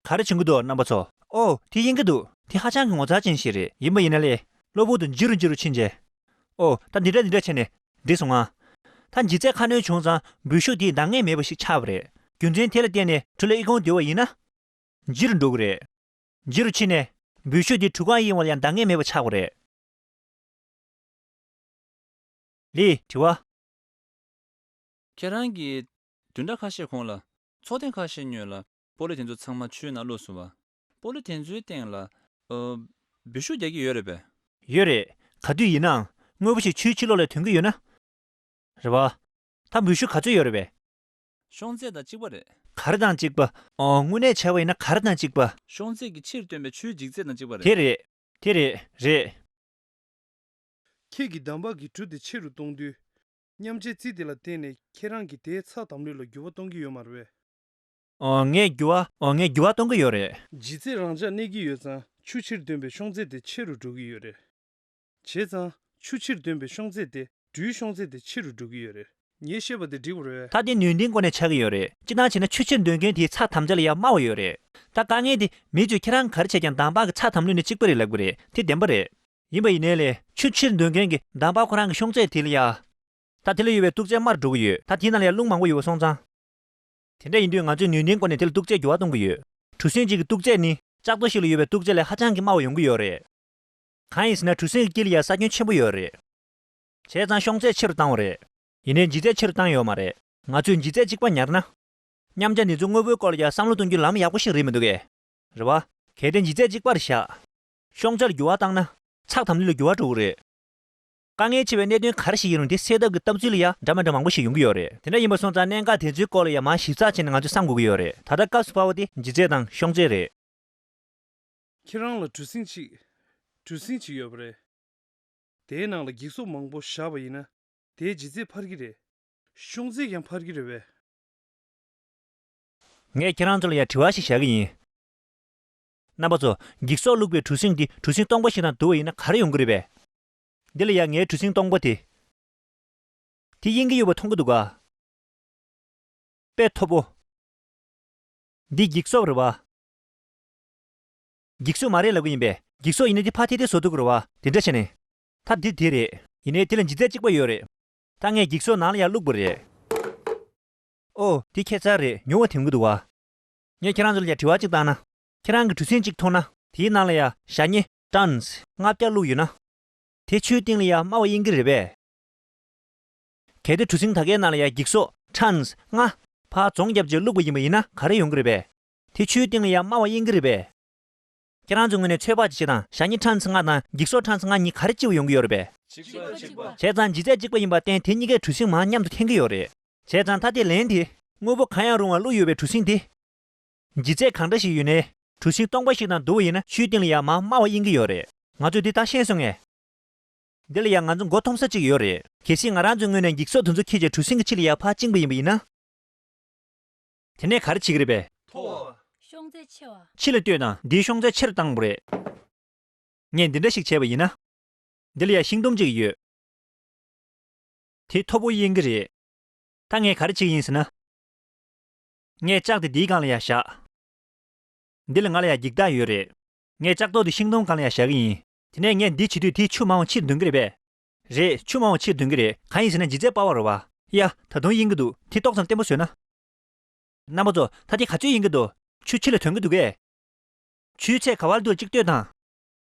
ག་རེ་བྱུང་གི་འདུག་རྣམ་པ་ཚོ། ཨོ། དེ་གཡེང་གི་འདུག་དེ་ཧ་ཅང་གི་ངོ་མཚར་ཅན་ཞིག་རེད། ཡིན་པ་ཡིན་ན་ལས། གློ་བུར་དུ་འཇིགས་རུ་འཇིགས་རུ་ཕྱིན་རྗེས། ཨོ། ད་འདི་འདྲ་འདི་འདྲ་བྱས་ནས། འགྲིག་སོང་ང་། ད་ལྗིད་ཚད་ཁ་སྣོན་བྱུང་ཙང་འབུད་ཤུགས་དེས་འདང་ངེས་མེད་པ་ཞིག་ཆགས་པ་རེད། རྒྱུ་མཚན་དེ་ལ་བརྟེན་ནས་གྲུ་ལ་ཨི་ཁུང་བསྡུས་པ་ཡིན་ན། འཇིགས་རུ་འགྲོ་གི་རེད། འཇིགས་རུ་ཕྱིན་ནས། འབུད་ཤུགས་དེ་གྲུ་ཁ་གཡེང་བ་ལ་ཡང་འདང་ངེས་མེད་པ་ཆགས་པ་རེད། ལི། དྲི་བ། ཁྱེད་རང་གིས་བདུན་ཕྲག་ཁ་ཤས་གོང་ལ་ཚོགས་ཐེངས་ཁ་ཤས་སྔོན་ལ་སྤོ་ལོ་དེ་ཚོ་ཚང་མ་ཆུའི་ནང་བླུགས་སོང་བ། སྤོ་ལོ་དེ་ཚོའི་སྟེང་ལ་ཨ། འབུད་ཤུགས་རྒྱག་གི་ཡོད་རེད་པས། ཡོད་རེད། ག་དུས་ཡིན་ནའང་དངོས་པོ་ཞིག་ཆུའི་ཕྱི་ལོགས་ལ་ཐོན་གྱི་ཡོད་ན། རེད་བ། ད་འབུ་ཤུགས་ག་ཚོད་ཡོད་རེད་པས། ཤོང་ཚད་དང་གཅིག་པ་རེད། ག་རེ་དང་གཅིག་པ། ཨོ། དངོས་གནས་བྱས་པ་ཡིན་ན་ག་རེ་དང་གཅིག་པ། ཤོང་ཚད་ཀྱིས་ཕྱིར་བཏོན་པའི་ཆུའི་ལྗིད་ཚད་དང་གཅིག་པ་རེད། དེ་རེད། དེ་རེད། རེད། ཁྱེད་ཀྱིས་འདམ་བག་གི་གྲུ་དེ་ཆེ་རུ་གཏོང་དུས། མཉམ་བྱེད་རྩིས་དེ་ལ་བརྟེན་ནས་ཁྱེད་རང་གིས་དེའི་ཚགས་དམ་ལུས་ལ་འགྱུར་བ་གཏོང་གི་ཡོད་མ་རེད་པས། ཨོ། ངས་འགྱུར་བ། ཨོ། ངས་འགྱུར་བ་གཏོང་གི་ཡོད་རེད། ལྗིད་ཚད་རང་འཇགས་གནས་ཀྱི་ཡོད་ཙང་ཆུ་ཕྱིར་འདོན་པའི་ཤོང་ཚད་དེ་ཆེ་རུ་འགྲོ་གི་ཡོད་རེད། བྱས་ཙང་ཆུ་ཕྱིར་འདོན་པའི་ཤོང་ཚད་དེ་གྲུའི་ཤོང་ཚད་དེ་ཆེ་རུ་འགྲོ་གི་ཡོད་རེད། ངས་བཤད་པ་དེ་འགྲིག་པ་རེད། ད་དེ་ནུས་ལྡན་སྒོ་ནས་ཆགས་ཀྱི་ཡོད་རེད། སྤྱིར་བཏང་བྱས་ན་ཆུ་ཕྱིར་འདོན་མཁན་དེའི་ཚགས་དམ་བཅའ་ལ་ཡང་དམའ་བ་ཡོད་རེད། ད་དཀའ་ངལ་དེ་མི་ཚོས་ཁྱེད་རང་ག་རེ་བྱས་ཀྱང་འདམ་བག་གི་ཚགས་དམ་ལུས་ནི་གཅིག་པ་རེད་ལབ་ཀྱི་རེད། དེ་བདེན་པ་རེད། ཡིན་པ་ཡིན་ནའི་ལས་ཆུ་ཕྱིར་འདོན་མཁན་གྱི་འདམ་བག་ཁོ་རང་གི་ཤོང་ཚད་དེ་ལ་ཡ། ད་དེ་ལ་ཡོད་པའི་གཏུག་ཚད་དམའ་རུ་འགྲོ་གི་ཡོད། ད་དེའི་ནང་ལ་ཡ་རླུང་མང་པོ་ཡོད་པ་སོང་ཙང་། དེ་འདྲ་ཡིན་དུས་ང་ཚོས་ནུས་ལྡན་སྒོ་ནས་དེ་ལ་གཏུག་ཚད་འགྱུར་བ་གཏོང་གི་ཡོད། གྲུ་གཟིངས་གཅིག་གི་གཏུག་ཚད་ནི་ལྕགས་རྡོ་ཞིག་ལ་ཡོད་པའི་གཏུག་ཚད་ལས་ཧ་ཅང་གི་དམའ་བ་ཡོང་གི་ཡོད་རེད། གང་ཡིན་ཟེར་ན་གྲུ་གཟིངས་ཀྱི་དཀྱིལ་ལ་ཡ་ས་ཁྱོན་ཆེན་པོ་ཡོད་རེད། བྱས་ཙང་ཤོང་ཚད་ཆེ་རུ་བཏང་བ་རེད། ཡིན་ནའི་ལྗིད་ཚད་ཆེ་རུ་བཏང་ཡོད་མ་རེད། ང་ཚོས་ལྗིད་ཚད་གཅིག་པ་ཉར་ན། མཉམ་བྱ་འདི་ཚོ་དངོས་པོའི་སྐོར་ལ་ཡ་བསམ་བློ་གཏོང་རྒྱུ་ལམ་ཡག་པོ་ཞིག་རེད་མི་འདུག་གས། རེད་བ། གལ་ཏེ་ལྗིད་ཚད་གཅིག་པར་བཞག་ཤོང་ཚད་ལ་འགྱུར་བ་བཏང་ན། ཚགས་དམ་ལུས་ལ་འགྱུར་བ་འགྲོ་གི་རེད། དཀའ་ངལ་ཆེ་བའི་གནད་དོན་ག་རེ་ཞིག་ཡིན་རུང་དེ་སེལ་ཐབས་ཀྱི་ལྟ་ཚུལ་ལ་ཡ་འདྲ་མི་འདྲ་མང་པོ་ཞིག་ཡོང་གི་ཡོད་རེད། དེ་འདྲ་ཡིན་པ་སོང་ཙང་གནད་འགག་དེ་ཚོའི་སྐོར་ལ་ཡ་མར་ཞིབ་ཚགས་བྱས་ནས་ང་ཚོས་བསམ་དགོས་ཀྱི་ཡོད་རེད། ད་ལྟ་སྐབས་སུ་བབས་པ་དེ་ལྗིད་ཚད་དང་ཤོང་ཚད་རེད། ཁྱེད་རང་ལ་གྲུ་གཟིངས་གཅིག་གྲུ་གཟིངས་གཅིག་ཡོད་པ་རེད། དེའི་ནང་ལ་འགྱིག་སོག་མང་པོ་བཞག་པ་ཡིན་ན། དེའི་ལྗིད་ཚད་འཕར་གྱི་རེད། ཤོང་ཚད་ཀྱང་འཕར་གྱི་རེད་པས། ངས་ཁྱེད་རང་ཚོ་ལ་ཡ་དྲི་བ་ཞིག་བཞག་གི་ཡིན། རྣམ་པ་ཚོ། འགྱིག་སོག་བླུགས་པའི་གྲུ་གཟིངས་འདི་གྲུ་གཟིངས་སྟོང་པ་ཞིག་དང་བསྡུར་བ་ཡིན་ན་ག་རེ་ཡོང་གི་རེད་པས། འདི་ལ་ཡ་ངའི་གྲུ་གཟིངས་སྟོང་པ་དེ། དེ་གཡེང་གི་ཡོད་པ་མཐོང་གི་འདུག་ག། དཔེ་མཐོ་པོ། འདི་འགྱིག་སོག་རེད་བ། འགྱིག་སོག་མ་རེད་ལབ་གི་ཡིན་པས། འགྱིག་སོག་ཡིན་ན་དེ་ཕར་ཐེ་ཐེ་བཟོ་ཐུབ་ཀྱི་རེད་བ། དེ་འདྲ་བྱས་ནས། ད་འདི་དེ་རེད། ཡིན་ནའི་དེ་ལ་ལྗིད་ཚད་གཅིག་པ་ཡོད་རེད། ད་ངས་འགྱིག་སོག་ནང་ལ་ཡར་བླུགས་པ་རེད། ཨོ། དེ་ཁྱད་མཚར་རེད། ཉུང་བ་ཐོན་གྱི་འདུག་བ། ངས་ཁྱེད་རང་ཚོ་ལ་ཡ་དྲི་བ་གཅིག་བཏང་ན། ཁྱེད་རང་གི་གྲུ་གཟིངས་གཅིག་མཐོང་ན། དེའི་ནང་ལ་ཡ་ཞ་སྙེ་ཊོན་སི་ལྔ་བརྒྱ་བླུགས་ཡོད་ན། དེ་ཆུའི་གཏིང་ལ་ཡ་དམའ་བ་གཡེང་གི་རེད་པས། གལ་ཏེ་གྲུ་གཟིངས་དག་གའི་ནང་ལ་ཡ་འགྱིག་སོག་ཊོན་སི་ལྔ་ཕར་རྫོང་བརྒྱབ་རྗེས་བླུགས་པ་ཡིན་པ་ཡིན་ན་ག་རེ་ཡོང་གི་རེད་པས། དེ་ཆུའི་གཏིང་ལ་ཡ་དམའ་བ་གཡེང་གི་རེད་པས། ཁྱེད་རང་ཚོའི་ངོས་ནས་ཚོད་དཔག་ཅིག་བྱེད་དང་། ཞ་སྙེ་ཊོན་སི་ལྔ་དང་འགྱིག་སོག་ཊོན་སི་ལྔ་གཉིས་ག་རེ་ལྕི་བ་ཡོང་གི་ཡོད་རེད་པས། གཅིག་པ་གཅིག་པ། བྱས་ཙང་ལྗིད་ཚད་གཅིག་པ་ཡིན་པར་བརྟེན་དེ་གཉིས་ཀའི་གྲུ་གཟིངས་མར་མཉམ་དུ་འཐེན་གྱི་ཡོད་རེད། བྱས་ཙང་ད་དེ་ལན་དེ། དངོས་པོ་གང་ཡང་རུང་བ་བླུགས་ཡོད་པའི་གྲུ་གཟིངས་དེ། ལྗིད་ཚད་གང་འདྲ་ཞིག་ཡོད་ནའི། གྲུ་གཟིངས་སྟོང་པ་ཞིག་དང་བསྡུར་བ་ཡིན་ན་ཆུའི་གཏིང་ལ་ཡ་མར་དམའ་བ་གཡེང་གི་ཡོད་རེད། ང་ཚོས་འདི་ད་ཤེས་སོང་ངས། འདི་ལ་ཡ་ང་ཚོ་མགོ་འཐོམ་ས་གཅིག་ཡོད་རེད། གལ་སྲིད་ང་རང་ཚོའི་ངོས་ནས་འགྱིག་སོག་དེ་ཚོ་འཁྱེར་རྗེས་གྲུ་གཟིངས་ཀྱི་ཕྱི་ལ་ཡ་ཕར་བཅིངས་པ་ཡིན་པ་ཡིན་ན། དེ་ནས་ག་རེ་བྱེད་ཀྱི་རེད་པས། མཐོ་བ། ཤོང་ཚད་ཆེ་བ། ཕྱི་ལ་ལྟོས་དང་། འདིའི་ཤོང་ཚད་ཆེ་རུ་བཏང་དགོས་རེད། ངས་འདི་འདྲ་ཞིག་བྱས་པ་ཡིན་ན། འདི་ལ་ཡ་ཤིང་དུམ་གཅིག་ཡོད། དེ་མཐོ་པོ་གཡེང་གི་རེད། ད་ངས་ག་རེ་བྱེད་ཀྱི་ཡིན་ཟེར་ན། ངས་ལྕགས་དེ་འདིའི་སྒང་ལ་ཡ་བཞག། འདི་ལ་ང་ལ་ཡ་འགྱིག་ཐག་ཡོད་རེད། ངས་ལྕགས་ཏོག་དེ་ཤིང་སྡོང་སྒང་ལ་ཡ་བཞག་གི་ཡིན། དེ་ནས་ངས་འདི་བྱེད་དུས་དེས་ཆུ་མང་བ་ཕྱིར་འདོན་གྱི་རེད་པས། རེད། ཆུ་མང་བ་ཕྱིར་འདོན་གྱི་རེད། གང་ཡིན་ཟེར་ན་ལྗིད་ཚད་སྤར་བ་རེད་བ། ཡ། ད་དུང་གཡེང་གི་འདུག། དེ་ཏོག་ཙམ་བརྟན་པོ་བཟོས་ན། རྣམ་པ་ཚོ། ད་དེ་ག་ཚོད་གཡེང་གི་འདུག། ཆུ་ཕྱི་ལ་ཐོན་གྱི་འདུག་གས། ཆུའི་ཚད་ག་བར་འདུག་གཅིག་ལྟོས་དང་།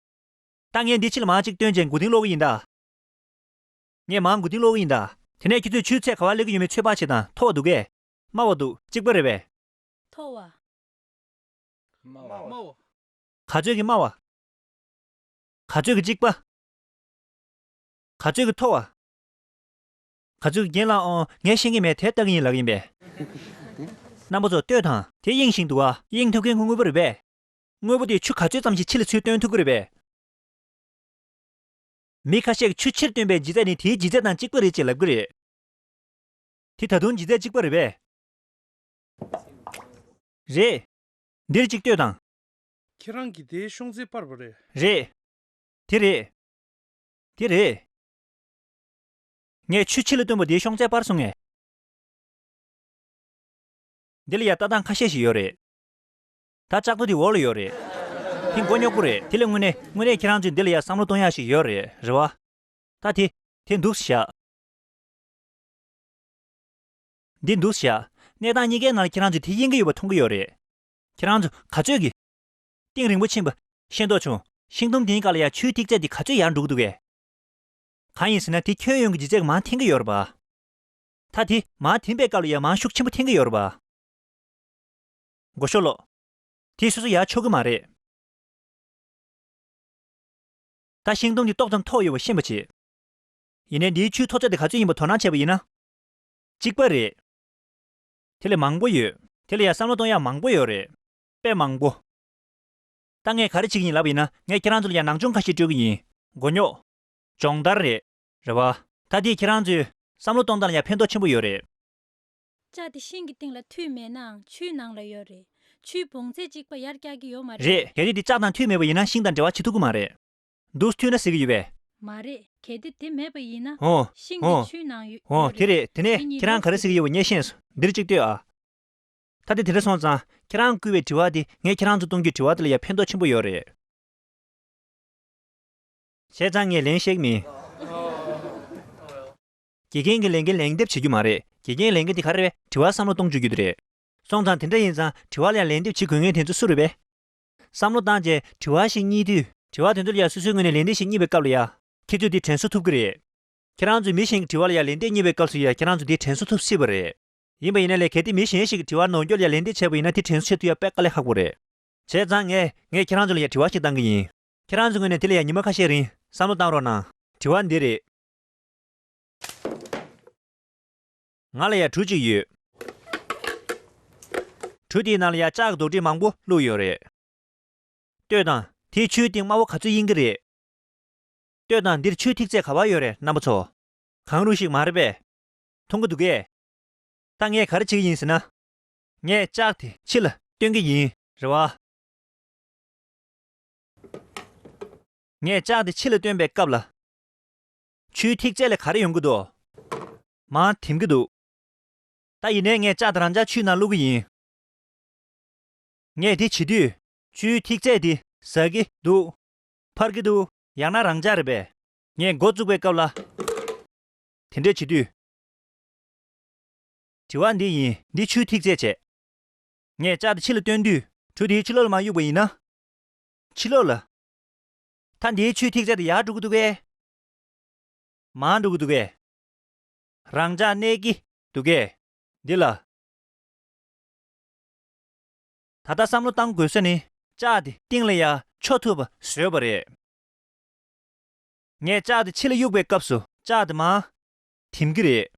ད་ངས་འདི་ཕྱི་ལ་མར་གཅིག་བཏོན་རྗེས་མགོ་རྟིང་སློག་གི་ཡིན་ད། ངས་མར་མགོ་རྟིང་སློག་གི་ཡིན་ད། དེ་ནས་ཁྱེད་ཚོས་ཆུའི་ཚད་ག་བར་སླེབས་ཀྱི་ཡོད་མེད་ཚོད་དཔག་བྱེད་དང་། མཐོ་བ་འདུག་གས། དམའ་བ་འདུག། གཅིག་པ་རེད་པས། མཐོ་བ། དམའ་བ། དམའ་བ། ག་ཚོད་ཀྱི་དམའ་བ། ག་ཚོད་ཀྱི་གཅིག་པ། ག་ཚོད་ཀྱི་མཐོ་བ། ག་ཚོད་ཀྱི་རྒན་ལགས། ཨོ། ངས་ཤེས་ཀྱི་མེད། དེབ་ལྟ་གི་ཡིན་ལབ་ཀྱི་ཡིན་པས། རྣམ་པ་ཚོ་ལྟོས་དང་། དེ་གཡེང་བཞིན་འདུག་ག། གཡེང་ཐུབ་མཁན་ཁོ་དངོས་པོ་རེད་པས། དངོས་པོ་དེས་ཆུ་ག་ཚོད་ཙམ་ཞིག་ཕྱི་ལ་ཚུར་བཏོན་ཐུབ་ཀྱི་རེད་པས། མི་ཁ་ཤས་ཀྱིས་ཆུ་ཕྱིར་བཏོན་པའི་ལྗིད་ཚད་ནི་དེའི་ལྗིད་ཚད་དང་གཅིག་པ་རེད་ཅེས་ལབ་ཀྱི་རེད། དེ་ད་དུང་ལྗིད་ཚད་གཅིག་པ་རེད་པས། རེད། འདིར་གཅིག་ལྟོས་དང་། ཁྱེད་རང་གིས་དེའི་ཤོང་ཚད་སྤར་བ་རེད། རེད། དེ་རེད། དེ་རེད། ངས་ཆུ་ཕྱི་ལ་བཏོན་པ་དེའི་ཤོང་ཚད་སྤར་སོང་ངས། འདི་ལ་ཡ་ལྟ་སྟངས་ཁ་ཤས་ཤིག་ཡོད་རེད། ད་ལྕགས་རྡོ་དེ་འོག་ལ་ཡོད་རེད། དེ་མགོ་རྙོག་པོ་རེད། དེ་ལ་དངོས་གནས་དངོས་གནས་ཁྱེད་རང་ཚོས་འདི་ལ་ཡ་བསམ་བློ་གཏོང་ཡག་ཞིག་ཡོད་རེད། རེད་བ། ད་དེ། དེ་འདུག་སེ་བཞག། འདི་འདུག་སེ་བཞག། གནས་སྟངས་གཉིས་ཀའི་ནང་ལ་ཁྱེད་རང་ཚོས་དེ་གཡེང་གི་ཡོད་པ་མཐོང་གི་ཡོད་རེད། ཁྱེད་རང་ཚོ་ག་ཚོད་ཀྱི། གཏིང་རིང་པོ་ཕྱིན་པ་ཤེས་རྟོགས་བྱུང་། ཤིང་སྡོང་དེའི་སྒང་ལ་ཡ་ཆུའི་ཐིགས་ཚད་དེ་ག་ཚོད་ཡར་འགྲོ་གི་འདུག་གས། གང་ཡིན་ཟེར་ན་དེ་ཁྱོན་ཡོངས་ཀྱི་ལྗིད་ཚད་མར་འཐེན་གྱི་ཡོད་རེད་པ། ད་དེ་མར་འཐེན་པའི་སྐབས་ལ་ཡ་མར་ཤུགས་ཆེན་པོ་འཐེན་གྱི་ཡོད་རེད་པ། མགོ་གཞུག་ལོག། དེ་སོ་སོ་ཡར་ཕྱོགས་ཀྱི་མ་རེད། ད་ཤིང་སྡོང་འདི་ཏོག་ཙམ་མཐོ་ཡོད་པ་ཤེས་པ་བྱེད། ཡིན་ནའི་འདིའི་ཆུའི་མཐོ་ཚད་དེ་ག་ཚོད་ཡིན་པ་དོ་སྣང་བྱས་པ་ཡིན་ན། གཅིག་པ་རེད། དེ་ལས་མང་པོ་ཡོད། དེ་ལ་ཡང་བསམ་བློ་གཏོང་ཡག་མང་པོ་ཡོད་རེད། དཔེ་མང་པོ། ད་ངས་ག་རེ་བྱེད་ཀྱི་ཡིན་ལབ་པ་ཡིན་ན། ངས་ཁྱེད་རང་ཚོ་ལ་ཡང་ནང་སྦྱོང་ཁ་ཤས་སྤྲོད་ཀྱི་ཡིན། མགོ་རྙོག་སྦྱོང་བརྡར་རེད། རེད་བ། ད་དེས་ཁྱེད་རང་ཚོའི་བསམ་བློ་གཏོང་སྟངས་ལ་ཡང་ཕན་ཐོགས་ཆེན་པོ་ཡོད་རེད། ལྕགས་དེ་ཤིང་གི་སྟེང་ལ་མཐུད་མེད་ནའང་ཆུའི་ནང་ལ་ཡོད་རེད། ཆུའི་བོངས་ཚད་གཅིག་པ་ཡར་བཀྱག་གི་ཡོད་མ་རེད། རེད། གལ་ཏེ་དེ་ལྕགས་དང་མཐུད་མེད་པ་ཡིན་ན་ཤིང་དང་འབྲེལ་བ་བྱེད་ཐུབ་ཀྱི་མ་རེད། འདུག་མཐུད་ན་ཟེར་གྱི་ཡོད་པས། མ་རེད། གལ་ཏེ་དེ་མེད་པ་ཡིན་ན། ཨོ། ཤིང་ཨོ། དེ་ཆུའི་ནང་ཡོད་ཨོ་ཡོད་དེ་རེད། རེད། དེ་ནས་དེ་གཉིས་ཁྱེད་རང་ག་རེ་ཟེར་གྱི་ཡོད་པ་ངས་ཤེས་སོང་། འདིར་གཅིག་ལྟོས་ཨ། ད་དེ་དེ་འདྲ་སོང་ཙང་ཁྱེད་རང་བསྐུལ་བའི་དྲི་བ་དེ། ངས་ཁྱེད་རང་ཚོ་གཏོང་རྒྱུའི་དྲི་བ་དེ་ལ་ཡང་ཕན་ཐོགས་ཆེན་པོ་ཡོད་རེད། བྱས་ཙང་ངས་ལན་བཤད་ཀྱི་མིན། དགེ་རྒན་གྱི་ལས་འགན་ལན་འདེབས་བྱེད་རྒྱུ་མ་རེད། དགེ་རྒན་ལས་འགན་དེ་ག་རེ་རེད། དྲི་བ་བསམ་བློ་གཏོང་བཅུག་རྒྱུ་དེ་རེད། སོང་ཙང་དེ་འདྲ་ཡིན་ཙང་དྲི་བ་ལ་ཡང་ལན་འདེབས་བྱེད་དགོས་མཁན་དེ་ཚོ་སུ་རེད་པས། བསམ་བློ་བཏང་རྗེས་དྲི་བ་ཞིག་རྙེད་དུས། དྲི་བ་དེ་ཚོ་ལ་ཡང་སོ་སོའི་ངོས་ནས་ལན་འདེབས་ཤིག་རྙེད་པའི་སྐབས་ལ་ཡང་། ཁྱེད་ཚོས་དེ་དྲན་གསོ་ཐུབ་ཀྱི་རེད། ཁྱེད་རང་ཚོས་མི་གཞན་གྱི་དྲི་བ་ལ་ཡང་ལན་འདེབས་རྙེད་པའི་སྐབས་སུ་ཡང་ཁྱེད་རང་ཚོས་དེ་དྲན་གསོ་ཐུབ་སྲིད་པ་རེད། ཡིན་པ་ཡིན་ན་ལས། གལ་ཏེ་མི་གཞན་ཞིག་གིས་དྲི་བ་ནོར་འཁྱོལ་ཡང་ལན་འདེབས་བྱས་པ་ཡིན་ན། དེ་དྲན་གསོ་བྱེད་ཐུབ་ཡ་དཔེ་དཀའ་ལས་ཁག་པོ་རེད། བྱས་ཙང་ངས། ངས་ཁྱེད་རང་ཚོ་ལ་ཡང་དྲི་བ་ཞིག་བཏང་གི་ཡིན། ཁྱེད་རང་ཚོའི་ངོས་ནས་དེ་ལ་ཡང་ཉི་མ་ཁ་ཤས་རིང་བསམ་བློ་བཏང་རོགས་གནང་། དྲི་བ་འདི་རེད། ང་ལ་ཡང་གྲུ་གཅིག་ཡོད། གྲུ་དེའི་ནང་ལ་ཡང་ལྕགས་ཀྱི་རྡོག་ཁྲེས་མང་པོ་བླུགས་ཡོད་རེད། ལྟོས་དང་། དེའི་ཆུའི་གཏིང་དམའ་བོ་ག་ཚོད་ཡིན་གྱི་རེད། ལྟོས་དང་། འདིར་ཆུའི་ཐིག་ཚད་ག་པར་ཡོད་རེད། རྣམ་པ་ཚོ། གང་རུང་ཞིག་མ་རེད་པས། མཐོང་གི་འདུག་གས། ད་ངས་ག་རེ་བྱེད་ཀྱི་ཡིན་ཟེར་ན། ངས་ལྕགས་དེ་ཕྱི་ལ་བཏོན་གྱི་ཡིན། རེད་བ། ངས་ལྕགས་དེ་ཕྱི་ལ་བཏོན་པའི་སྐབས་ལ། ཆུའི་ཐིག་ཚད་ལ་ག་རེ་ཡོང་གི་འདུག་མར་འཐིམ་གྱི་འདུག་ད་ཡིན་ནའི་ངས་ལྕགས་དེ་རང་འཇགས་ཆུའི་ནང་བླུག་གི་ཡིན། ངས་དེ་བྱེད་དུས། ཆུའི་ཐིག་ཚད་དེ་ཟག་གི་འདུག་འཕར་གྱི་འདུག་ཡང་ན་རང་འཇགས་རེད་པས། ངས་འགོ་བཙུགས་པའི་སྐབས་ལ། དེ་འདྲས་བྱེད་དུས། དྲི་བ་འདི་ཡིན། འདི་ཆུའི་ཐིག་ཚད་བྱས། ངས་ལྕགས་དེ་ཕྱི་ལ་བཏོན་དུས། གྲུ་དེའི་ཕྱི་ལོགས་ལ་མར་གཡུགས་པ་ཡིན་ན། ཕྱི་ལོགས་ལ། ད་འདིའི་ཆུའི་ཐིག་ཚད་དེ་ཡར་འགྲོ་གི་འདུག་གས། མར་འགྲོ་གི་འདུག་གས། རང་འཇགས་གནས་ཀྱི་འདུག་གས། འདི་ལ། ད་ལྟ་བསམ་བློ་བཏང་དགོས་ས་ནི། ལྕགས་དེ་སྟེང་ལ་ཡར་འཕྱོ་ཐུབ་པ་བཟོས་པ་རེད། ངས་ལྕགས་དེ་ཕྱི་ལ་གཡུགས་པའི་སྐབས་སུ་ལྕགས་དེ་མར་འཐིམ་གྱི་རེད།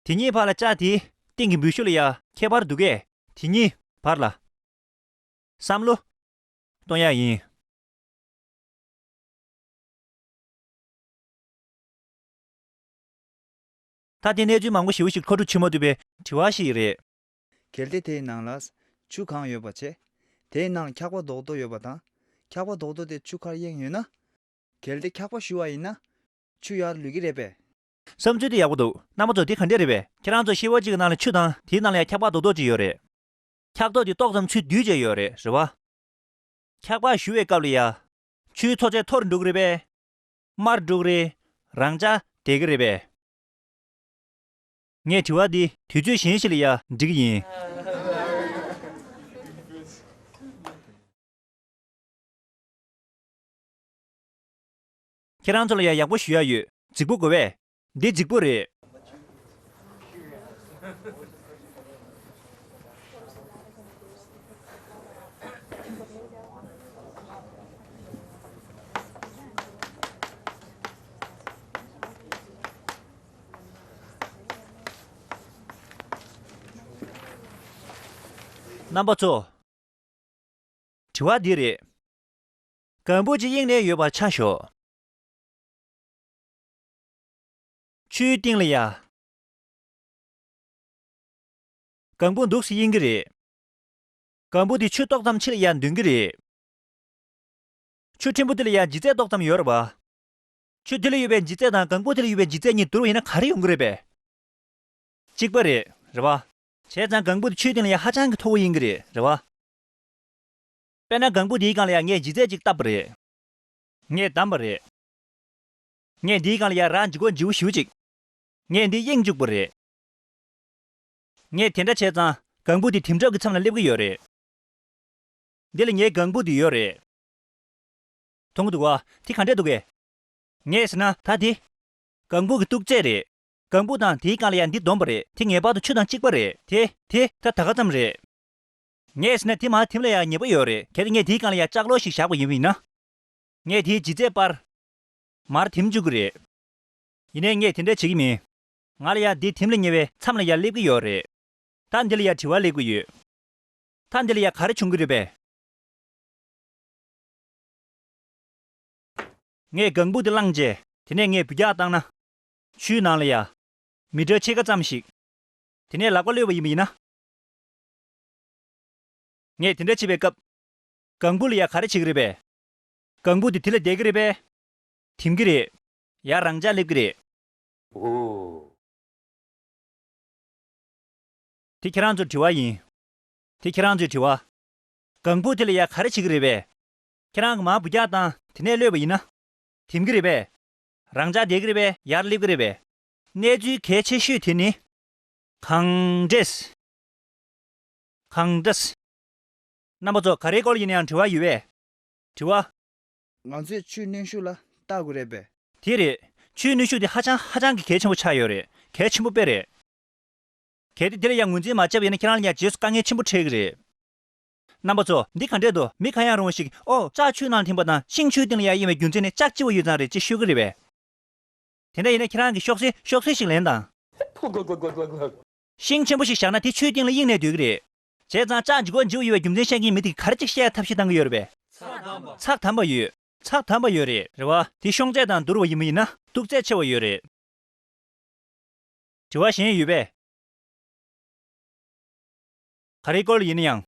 དེ་གཉིས་བར་ལ། ལྕགས་དེའི་སྟེང་གི་འབུད་ཤུགས་ལ་ཡང་ཁྱད་པར་འདུག་གས། དེ་གཉིས་བར་ལ་བསམ་བློ་གཏོང་ཡག་ཡིན། ད་དེ་གནས་ཚུལ་མང་པོ་ཞེ་པོ་ཞིག་མཁོ་སྒྲུབ་བྱེད་མ་ཐུབ་པའི་དྲི་བ་ཞིག་རེད། གལ་ཏེ་དེའི་ནང་ལ་ཆུ་གང་ཡོད་པ་བྱས། དེའི་ནང་འཁྱག་པ་རྡོག་རྡོག་ཡོད་པ་དང་། འཁྱག་པ་རྡོག་རྡོག་དེ་ཆུ་ཁར་གཡེང་ཡོད་ན། གལ་ཏེ་འཁྱག་པ་ཞུ་བ་ཡིན་ན། ཆུ་ཡར་ལུད་ཀྱི་རེད་པས། བསམ་ཚུལ་དེ་ཡག་པོ་འདུག་རྣམ་པ་ཚོ། དེ་ག་འདྲས་རེད་པས། ཁྱེད་རང་ཚོ་ཤེལ་སྒོ་གཅིག་གི་ནང་ལ་ཆུ་དང་། དེའི་ནང་ལ་ཡང་འཁྱག་པ་རྡོག་རྡོག་ཅིག་ཡོད་རེད། འཁྱག་རྡོག་དེ་ཏོག་ཙམ་ཚུར་བསྡུས་བྱས་ཡོད་རེད། རེད་བ། འཁྱག་པ་ཞུ་བའི་སྐབས་ལ་ཡ། ཆུའི་མཐོ་ཚད་མཐོ་རུ་འགྲོ་གི་རེད་པས། དམའ་རུ་འགྲོ་གི་རེད། རང་འཇགས་བསྡད་ཀྱི་རེད་པས། ངས་དྲི་བ་འདི་དུས་ཚོད་གཞན་ཞིག་ལ་ཡ་འདྲི་གི་ཡིན། ཁྱེད་རང་ཚོ་ལ་ཡང་ཡག་པོ་ཞུ་ཡ་ཡོད། རྫིག་པོ་དགོས་པས། འདི་རྫིག་པོ་རེད། རྣམ་པ་ཚོ། དྲི་བ་འདི་རེད། ལྒང་བུ་གཅིག་གཡེང་ནས་ཡོད་པ་ཆ་བཞག་ཆུའི་གཏིང་ལ་ཡ། ལྒང་བུ་འདུག་སེ་གཡེང་གི་རེད། ལྒང་བུ་དེ་ཆུ་ཏོག་ཙམ་ཕྱི་ལ་ཡ་འདོན་གི་རེད། ཆུ་ཕྲན་བུ་དེ་ལ་ཡ་ལྗིད་ཚད་ཏོག་ཙམ་ཡོད་རེད་པ། ཆུ་དེ་ལ་ཡོད་པའི་ལྗིད་ཚད་དང་ལྒང་བུ་དེ་ལ་ཡོད་པའི་ལྗིད་ཚད་གཉིས་བསྡུར་བ་ཡིན་ན་ག་རེ་ཡོང་གི་རེད་པས། གཅིག་པ་རེད། རེད་པ། བྱས་ཙང་ལྒང་བུ་དེ་ཆུའི་སྟེང་ལ་ཡ་ཧ་ཅང་གི་མཐོ་བོ་ཡིན་གི་རེད། རེད་པ། དཔེར་ན་ལྒང་བུ་དེའི་སྒང་ལ་ཡ་ངས་ལྗིད་ཚད་ཅིག་བཏབ་པ་རེད། ངས་བསྡམས་པ་རེད། ངས་འདིའི་སྒང་ལ་ཡ་ར་ལྗིད་ཁོག་ལྗིད་པོ་ཞེ་པོ་ཅིག་ངས་འདི་གཡེང་བཅུག་པ་རེད། ངས་དེ་འདྲ་བྱས་ཙང་ལྒང་བུ་དེ་དེམ་གྲབས་ཀྱི་མཚམས་ལ་སླེབས་ཀྱི་ཡོད་རེད། འདི་ལ་ངའི་ལྒང་བུ་དེ་ཡོད་རེད། མཐོང་གི་འདུག་ག་དེ་ག་འདྲས་འདུག་གས། ངས་ཟེར་ན་ད་དེ། ལྒང་བུ་གི་སྟུག་ཚད་རེད། ལྒང་བུ་དང་དེའི་སྒང་ལ་ཡ་འདི་བསྡོམས་པ་རེད། དེ་ངེས་པར་དུ་ཆུ་དང་གཅིག་པ་རེད། དེ་དེ་ད་ད་ག་ཙམ་རེད། ངས་ཟེར་ན་དེ་མར་དེམ་ལ་ཡ་ཉེ་པོ་ཡོད་རེད། གལ་ཏེ་ངས་དེའི་སྒང་ལ་ཡ་ལྕགས་ལོག་ཞིག་བཞག་པ་ཡིན་པ་ཡིན་ན། ངས་དེའི་ལྗིད་ཚད་སྤར། མར་འཐིམ་བཅུག་གི་རེད། ཡིན་ནའི་ངས་དེ་འདྲ་བྱེད་ཀྱི་མིན། ང་ལ་ཡ་འདི་འཐིམ་ལ་ཉེ་བའི་མཚམས་ལ་ཡ་སླེབས་ཀྱི་ཡོད་རེད། ད་འདི་ལ་ཡ་དྲི་བ་སླེབས་ཀྱི་ཡོད། ད་འདི་ལ་ཡ་ག་རེ་བྱུང་གི་རེད་པས། ངས་ལྒང་བུ་དེ་བླངས་རྗེས་དེ་ནས་ངས་འབུད་རྒྱག་བཏང་ན། ཆུའི་ནང་ལ་ཡ། མི་ཊར་ཕྱེད་ཀ་ཙམ་ཞིག་དེ་ནས་ལག་པ་གློད་པ་ཡིན་པ་ཡིན་ན། ངས་དེ་འདྲ་བྱེད་པའི་སྐབས། ལྒང་བུ་ལ་ཡ་ག་རེ་བྱེད་ཀྱི་རེད་པས། ལྒང་བུ་དེ་དེ་ལ་བསྡད་ཀྱི་རེད་པས། འཐིམ་གྱི་རེད། ཡར་རང་འཇགས་སླེབས་ཀྱི་རེད། འོ། དེ་ཁྱེད་རང་ཚོར་དྲི་བ་ཡིན། དེ་ཁྱེད་རང་ཚོའི་དྲི་བ། ལྒང་བུ་དེ་ལ་ཡ་ག་རེ་བྱེད་ཀྱི་རེད་པས། ཁྱེད་རང་གིས་མར་འབུད་རྒྱག་བཏང་དེ་ནས་གློད་པ་ཡིན་ན། འཐིམ་གྱི་རེད་པས། རང་འཇགས་བསྡད་ཀྱི་རེད་པས། ཡར་སླེབས་ཀྱི་རེད་པས། གནས་ཚུལ་གལ་ཆེ་ཤོས་དེ་ནི། གང་འདྲས། གང་འདྲས། རྣམ་པ་ཚོ་ག་རེའི་སྐོར་ཡིན་ན་ཡང་དྲི་བ་ཡོད་པས། དྲི་བ། ང་ཚོས་ཆུའི་གནོན་ཤུགས་ལ་བལྟ་དགོས་རེད་པས། དེ་རེད། ཆུའི་གནོན་ཤུགས་དེ་ཧ་ཅང་ཧ་ཅང་གི་གལ་ཆེན་པོ་ཆགས་ཡོད་རེད། གལ་ཆེན་པོ་དཔེ་རེད། གལ་ཏེ་དེ་ལ་ཡང་ངོས་འཛིན་མ་བྱས་པ་ཡིན་ན་ཁྱེད་རང་ལ་ཡང་རྗེས་སུ་དཀའ་ངལ་ཆེན་པོ་འཕྲད་ཀྱི་རེད། རྣམ་པ་ཚོ་འདི་ག་འདྲས་འདུག་མི་ག་ཡང་རུང་བ་ཞིག་ཨོ་ལྕགས་ཆུའི་ནང་ལ་ཐིམ་པ་དང་ཤིང་ཆུའི་སྟེང་ལ་ཡར་གཡེང་བའི་རྒྱུ་མཚན་ནི་ལྕགས་ལྕི་བ་ཡོད་ཙང་རེད་ཅེས་ཤོད་ཀྱི་རེད་པས། དེ་འདྲ་ཡིན་ན་ཁྱེད་རང་གིས་གཤོག་སྲེད་གཤོག་སྲེད་ཞིག་ལེན་དང་། ཤིང་ཆེན་པོ་ཞིག་བཞག་ན་དེ་ཆུའི་སྟེང་ལ་གཡེང་ནས་སྡོད་ཀྱི་རེད། བྱས་ཙང་ལྕགས་ལྗིད་ཁོག་ལྗིད་པོ་ཡོད་པའི་རྒྱུ་མཚན་བཤད་མཁན་མི་དེ་གིས་ག་རེ་ཅིག་བཤད་ཡ་ཐབས་ཤེས་བཏང་གི་ཡོད་རེད་པས། ཚགས་དམ་པ་ཡོད། ཚགས་དམ་པ་ཡོད་རེད། རེད་བ། དེ་ཤོང་ཚད་དང་བསྡུར་བ་ཡིན་པ་ཡིན་ན་སྡུག་ཚད་ཆེ་བ་ཡོད་རེད། དྲི་བ་གཞན་ཡོད་པས། ག་རེའི་སྐོར་ལ་ཡིན་ན་ཡང་།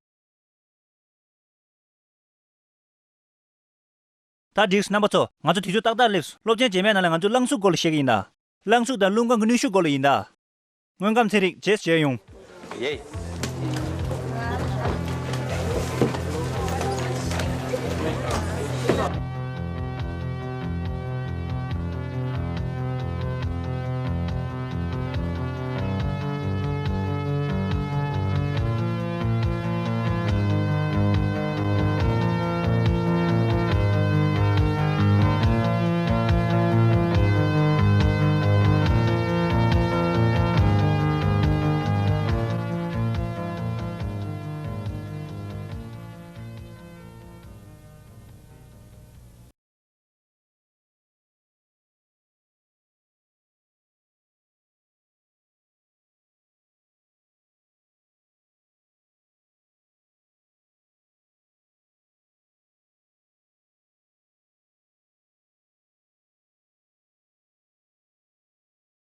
ད་འགྲིགས། རྣམ་པ་ཚོ་ང་ཚོ་དུས་ཚོད་ཏག་ཏག་སླེབས་སོང་། སློབ་ཚན་རྗེས་མའི་ནང་ལ་ང་ཚོས་རླངས་གཟུགས་སྐོར་ལ་བཤད་ཀྱི་ཡིན་ད། རླངས་གཟུགས་དང་རླུང་ཁམས་ཀྱི་གནོན་ཤུགས་སྐོར་ལ་ཡིན་ད། དངོས་ཁམས་ཚན་རིག་རྗེས་སུ་མཇལ་ཡོང་། ཡེ།